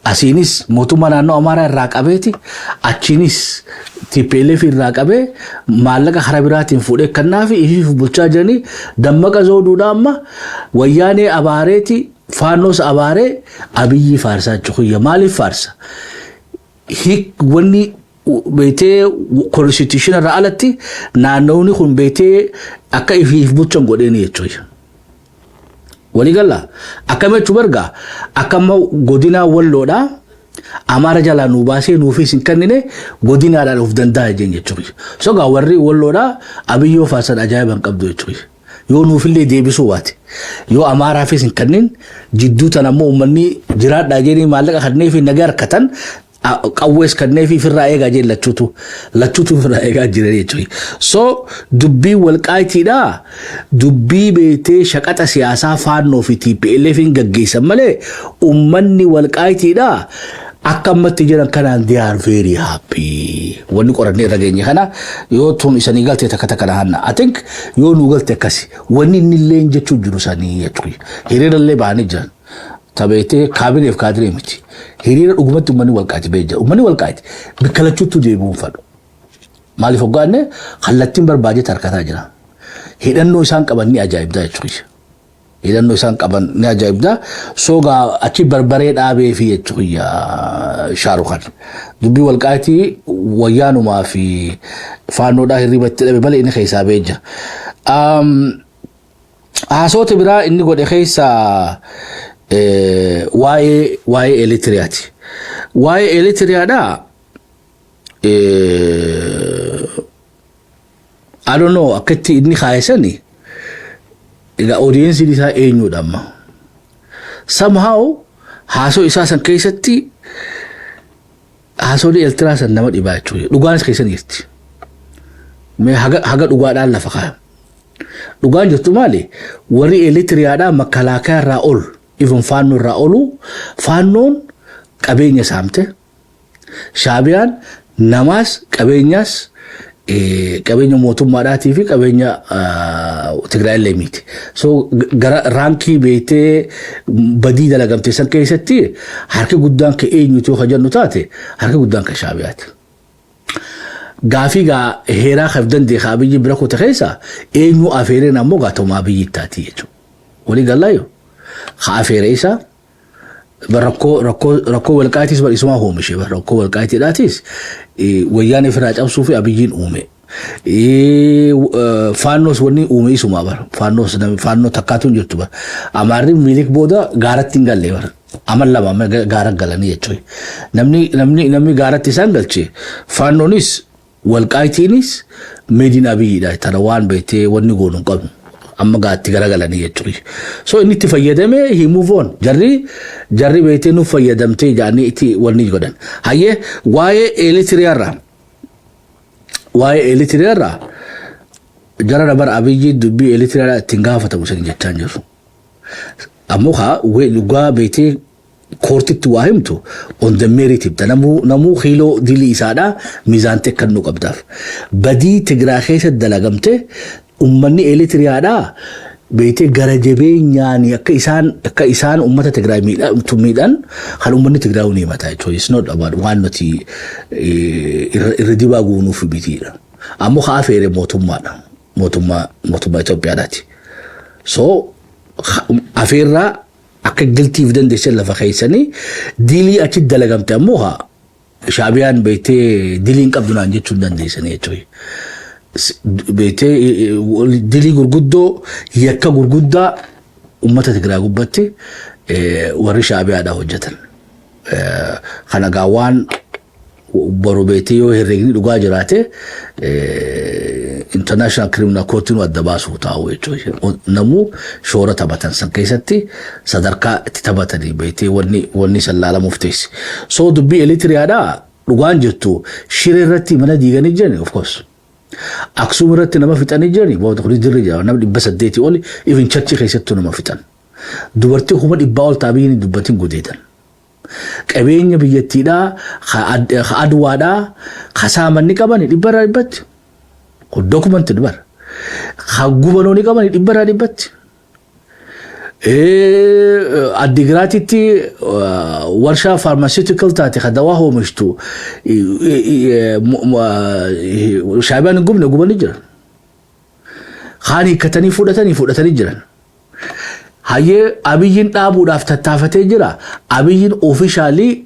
Asiinis mootummaa naannoo Amaaraa irraa qabeeti, achiinis TPLF irraa qabee, maallaqa karaa biraatiin fuudhee kannaafi ifiif bulchaa jiranii. Dammaqa Zooduudha amma Wayyaanee abaareeti, Faannoos abaaree, Abiyyi faarsaa jechuudha. Maaliif faarsa? Wanni beetee constitution irraa alatti naannoonni kun beetee akka ifiif bulchan godheeni jechuudha. Waliigala akkam jechuu bargaa, akka amma godinaa Walloodhaa Amaara jalaa nuu baasee nuufis hin kennine, godinaadhaan of danda'a jeen jechuudha. Sogaa warri Walloodhaa Abiyyoo faarsan ajaa'iba hin qabdu jechuudha. Yoo nuufillee deebisuu baate, yoo Amaaraafis hin kennin, jidduu tan ammoo uummanni jiraadhaa jedhanii maallaqa kannee fi nagaa harkatan, qawwees kannee fi ofirraa eegaa jeen, lachuutu ofirraa eegaa jiran jechuudha. So dubbii Walqaayitiidhaa dubbii beetee shaqaxa siyaasaa Faannoo fi TPLF hin gaggeessan malee, uummanni Walqaayitiidhaa akka ammatti jiran kanaan they are very happy. Wanni qorannee irra geenye kana yoo tun isanii galte takka takka hanna. I think yoo nu galte akkasi wanni inni illee jechuu jiru sanii jechuudha. Hiriira illee ba'anii jiran. Tabeetee kaabineef kaadiree miti. Hiriira dhugumatti uummanni Walqaayiti ba'ee jira. Uummanni Walqaayiti bakka lachuutti deebi'uun fadhu. Maaliif hoggaanne, kallattiin barbaadee harkataa jira. Hidhannoo isaan qaban ni ajaa'ibdaa jechuudha. Hidhannoo isaan qaban ni ajaa'ibdaa. Sogaa achi barbaree dhaabee fi jechuudha Shaarukan. Dubbii Walqaayitii Wayyaanumaa fi Faannoodhaa hirriba itti dhabe malee inni keessaa ba'ee jira. Haasoota biraa inni godhe keessaa waa'ee Eritiriyaati. Waa'ee Eritiriyaadhaa I don't know akkatti inni kaayesani. Egaa audienceiin isaa eenyudha amma? Somehow haasoo isaa san keessatti haasoon Eertiraa san nama dhibaa jechuudha. Dhugaanis keessa jirti. Mee haga dhugaadhaan lafa kaaya. Dhugaan jirtu maali? Warri Eritiriyaadhaa makalaakaa irraa ol, even Faannoo irraa olu, Faannoon qabeenya saamte. Shaabiyaan namaas qabeenyaas, qabeenya mootummaadhaatii fi qabeenya Tigraayillee miti. So gara raankii beektee badii dalagamte san keessatti harki guddaan ka eenyutu yoo jennu taate, harki guddaan ka Shaabiyaati. Gaafii gaa heeraa kan danda'e ka Abiyyi bira kute keessa eenyu afeereen ammoo gaatoma Abiyyi taati jechuudha. Walii gallaayo ka afeere isaa rakkoo rakkoo rakkoo Walqaayitis bar isumaa oomishe, rakkoo Walqaayitiidhaatis Wayyaan ofirraa cabsuu fi Abiyyiin uume. Faannoos wanni uume isumaa bara. Faannoos Faannoo takkaatu hin jirtu bara. Amaarri Miilik booda gaaratti hin galle bara. Amal lama gaara galanii jechuudha. Namni gaaratti isaan galche Faannoonis Walqaayitiinis meediin Abiyyiidha. Tana waan beektee wanni goonu hin qabnu. Amma gaatti garagalanii jechuudha. So inni itti fayyadamee he move on. Jarri beektee nuuf fayyadamtee jedhanii itti wanni godhan. Hayyee, waa'ee Eritiriyaarraa jara dabar Abiyyi dubbii Eritiriyaarraa ittiin gaafatamu isin jechaa jiru. Ammoo haa dhugaa beektee courtitti waa himtu on the merit himta. Namuu kiiloo dilii isaadhaa miizaantee kan nu qabdaaf. Badii Tigraay keessa dalagamte ummanni Eritiriyaadhaa beektee gara jabeenyaan akka isaan ummata Tigraay miidhan kan ummanni Tigraay ni himata jechuudha. It's not about waan nuti irra dibaa goonuuf mitiidha. Ammoo haa afeere mootummaadha. Mootummaa Itoophiyaadhaati. So afeerraa akka galtiif dandeessan lafa keessanii dilii achi dalagamte ammoo haa Shaabiyaan beektee dilii hin qabdu naan jechuu hin dandeessanii jechuudha. Beektee dilii gurguddoo, yakka gurguddaa uummata Tigraay gubbatti warri Shaabiyaadhaa hojjetan. Kana gaa waan boru beektee yoo herregni dhugaa jiraate International Criminal Courtiin adda baasuu taa'u jechuudha. Namuu shoora taphatan san keessatti sadarkaa itti taphatanii beektee wanni san laalamuuf teessi. So dubbii Eritiriyaadhaa dhugaan jirtu Shiree irratti mana diiganii jirani, of course. Aksuum irratti nama fixanii jirani, booda kunis dirri jira, nama 800 oli, even churchii keessattuu nama fixan. Dubartii 100,000 ol taabiyyiin dubbatiin gudeedan. Qabeenya biyyattiidhaa ka Adwaadhaa ka saamanni qabani dhibbarraa dhibbatti. Kun documentii bara. Ka gubanoo ni qabani dhibbarraa dhibbatti. Addigiraatitti warshaa pharmaceutical taate kan dawaa oomishtu Shaabiyaan hin gubne, gubanii jiran. Kaan hiikkatanii fudhatanii jiran. Hayyee, Abiyyiin dhaabuudhaaf tattaafatee jira. Abiyyiin officially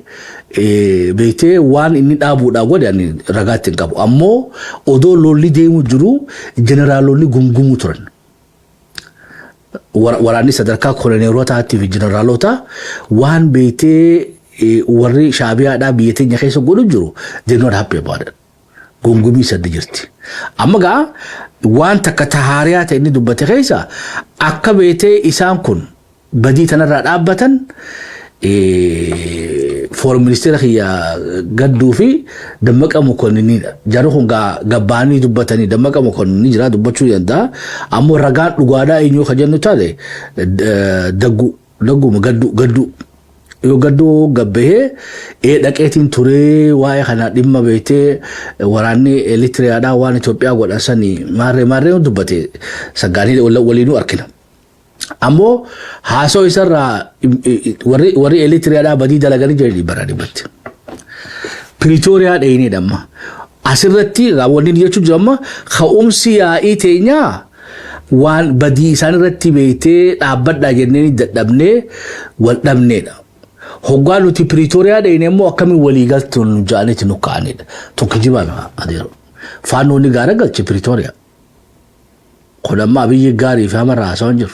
beektee waan inni dhaabuudhaaf godhe ani ragaatti hin qabu. Ammoo odoo lolli deemu jiru jeneraalonni gumgumuu turan. Waraanni sadarkaa koloneerotaatti fi jeneraalota waan beektee warri Shaabiyaadhaa biyya teenya keessa godhu jiru, they not happy about it. Gungumii saddi jirti. Amma gaa waan takka tahaariyaa ta'e inni dubbate keessa akka beetee isaan kun badii tanarraa dhaabbatan foreign ministeera kiyya Gadduu fi Dammaqa Mokonninidha. Jarri kun gabbaanii dubbatanii, Dammaqa Mokonninii jira, dubbachuu danda'a. Ammoo ragaan dhugaadhaa eenyu ka jennu taate Dagguu, Dagguma, Gadduu, Gadduu. Yoo Gadduu gabbahee ee dhaqeetiin turee waa'ee kana dhimma beektee waraanni Eritiriyaadhaa waan Itoophiyaa godhan sanii maarree maarree dubbate saggaanii waliinuu arkina. Ammoo haasoo isarraa warri Eritiriyaadhaa badii dalaganii jiran dhibbarraa dhibbatti. Piriitooriyaa dhayinidha amma. Asirratti wanni jechuun jiru amma ka'umsi yaa'ii teenyaa waan badii isaan irratti beektee dhaabbadhaa jennee dadhabnee wal dhabneedha. Hoggaa nuti Piriitooriyaa dhayine immoo akkamiin walii galtuun ja'anitti nu ka'anidha. Tokko jibaan adeero. Faannoonni gaara galche Piriitooriyaa. Kun amma Abiyyi gaarii fi hamarraa haasawaa jiru.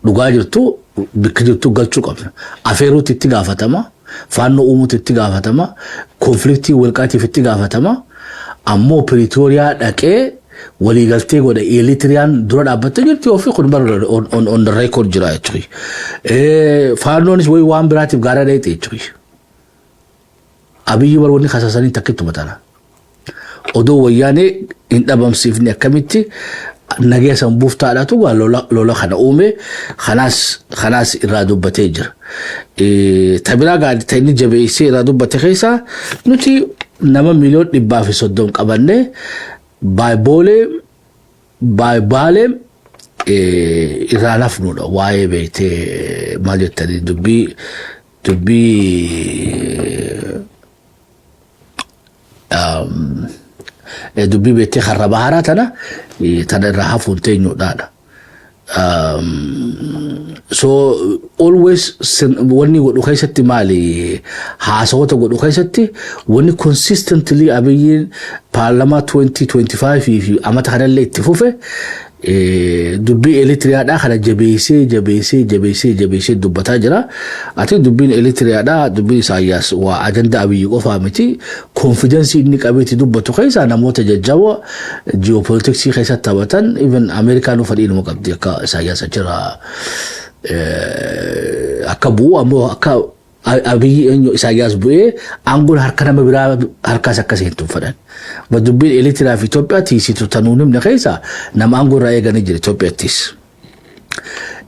Dhugaa jirtu bikka jirtu galchuu qabna. Afeeruutti itti gaafatama. Faannoo uumuutti itti gaafatama. Conflict walqaatiif itti gaafatama. Ammoo Piriitooriyaa dhaqee waliigaltee godhe Eritiriyaan dura dhaabbattee jirti, ofii kun bara on the record jira jechuudha. Faannoonis wayii waan biraatiif gaara dheete jechuudha. Abiyyi bara wanni kasaasanii takkittuma tana. Odoo Wayyaanee hin dhabamsiifne akkamitti nagaya san buuftaadhaatu waa lola kana uume, kanaas irraa dubbatee jira. Tabiraa gaarii ta'e inni jabeessee irraa dubbate keessaa nuti nama 130,000,000 qabannee baay'iboolee baay'ibaalee irraa lafnuudha waa'ee beektee maal jettanii dubbii beektee karra baharaa tana irraa hafuun teenyuudhaadha. So always wanni godhu keessatti maali, haasawota godhu keessatti wanni consistently Abiyyiin paarlamaa 2025 fi amata kanallee itti fufe dubbii Eritiriyaadhaa kana jabeessee jabeessee jabeessee jabeessee dubbataa jira. Ati dubbiin Eritiriyaadhaa, dubbiin Isaayyaas waa agenda Abiyyi qofaa miti. Confidence inni qabeetti dubbatu keessaa namoota jajjaboo geopolitics keessatti taphatan, even Ameerikaan fedhii numa qabdi akka Isaayyaas achirraa akka bu'u, ammoo akka Abiyyi eenyu Isaayyaas bu'ee aangoon harka nama biraa harkaas akka seentu fedhan. Dubbiin Eritiriyaa fi Itoophiyaa tiisitu tanuun himne keessa nama aangoo irraa eeganii jira Itoophiyaattis.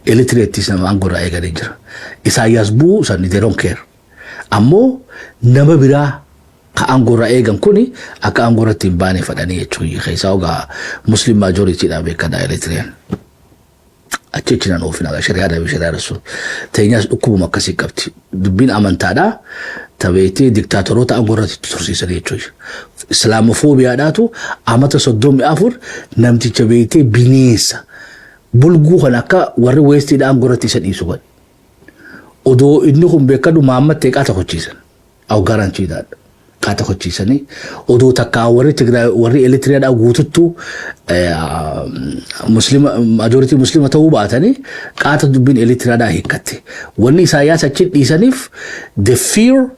Eritiriyaattis nama aangoo irraa eeganii jira. Isaayyaas bu'uu sani they don't care. Ammoo nama biraa ka aangoo irraa eegan kuni akka aangoo irratti hin baane fedhanii jechuudha. Keessaa ogaa Muslim majority dha beekadha Eritiriyaan. Achi achi nan oofina shari'aa fi shari'aa rasul. Teenyaas dhukkubuma akkasii qabdi. Dubbiin amantaadhaa tabeetee diktaatoroota aangoo irratti tursiisan jechuudha. Islaamofoobiyaadhaatu amata 34 namticha beektee bineensa bulguu kan akka warri Westiidha aangoo irratti isa dhiisu godhe. Odoo inni kun beekadu Maammattee qaata hochiisan. Aw garantiidhaadha. Qaata hochiisanii odoo takkaa warri Tigraay warri Eritiriyaadhaa guututtuu Muslima majority Muslima ta'uu baatanii qaata dubbiin Eritiriyaadhaa hiikkatte. Wanni Isaayyaas achi dhiisaniif the fear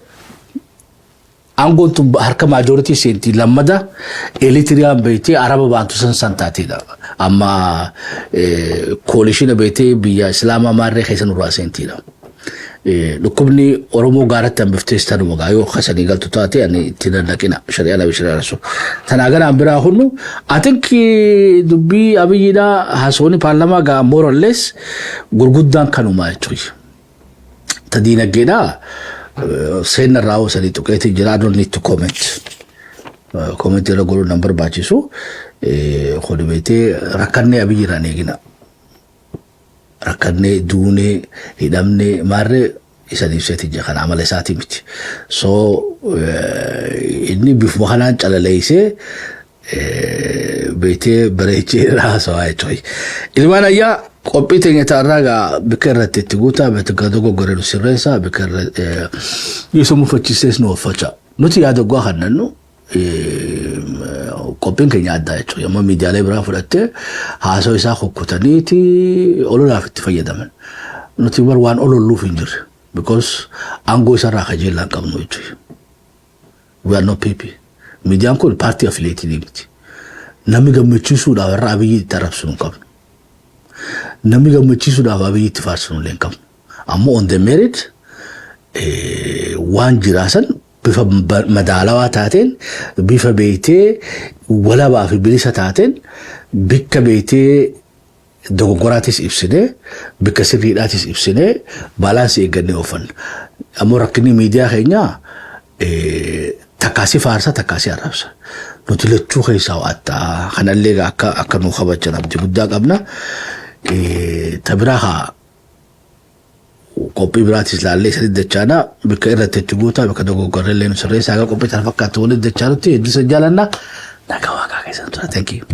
aangoon tun harka majority seenti, lammada Eritiriyaan beektee Araba baantu san san taateedha. Amma coalition beektee biyya Islaamaa maarree keessa nurraa seentiidha. Dhukkubni Oromoo gaaratti hambiftees tanuma gaa yoo kasanii galtu taate ani itti dandaqina shari'aa labi shari'aa rasul. Tanaa garaan biraa hunnu atinki dubbii Abiyyiidhaa haasawni paarlamaa gaa more or less gurguddaan kanumaa jechuudha. Ta diinagdeedhaa seenna irraa sanii tuqeetii jira, I don't need to comment. Comment irra godhuun nan barbaachisu. Kun beektee rakkannee Abiyyi irraan eegina. Rakkannee, duunee, hidhamnee, maarree isan ibseeti jira, kana amala isaatii miti. So inni bifuma kanaan calaleessee beetee bareechee haasawaa jechuudha. Ilmaan ayyaa, qophii teenya ta'arraa gaa bikka irratti itti guutaa, bikka dogoggoree nu sirreessaa, bikka irratti isa mufachiisees nu uffacha. Nuti yaada gowwaa kan nannu qophiin keenya addaa jechuudha. Yommuu miidiyaalee biraa fudhattee haasawaa isaa kukkutaniiti ololaaf itti fayyadaman. Nuti bar waan ololluuf hin jirre. Because aangoo isarraa kajeellaa hin qabnu jechuudha. We are not PP. Miidiyaan kun paartii affiliated miti. Namni gammachiisuudhaaf irra Abiyyi itti arrabsuu hin qabnu. Namni gammachiisuudhaaf Abiyyi itti faarsuu illee hin qabnu. Ammoo on the merit waan jiraasan bifa madaalawaa taateen, bifa beektee walabaa fi bilisa taateen, bikka beektee dogoggoraatis ibsinee, bikka sirriidhaatis ibsinee, balance eeggannee oofanna. Ammoo rakkinni miidiyaa keenyaa takkaasii faarsa, takkaasii arrabsa. Nuti lachuu keessaa wa'attaa kanallee akka nu kabajan abdii guddaa qabna. Ta biraa haa qophii biraatis ilaallee isatti dachaana, bikka irratti itti guutaa, bikka dogoggorree illee nu sirreessaa. Akka qophii tana fakkaatu walitti dachaanutti hedduu isa jaalanna. Nagaa Waaqaa keessan tura. Thank you.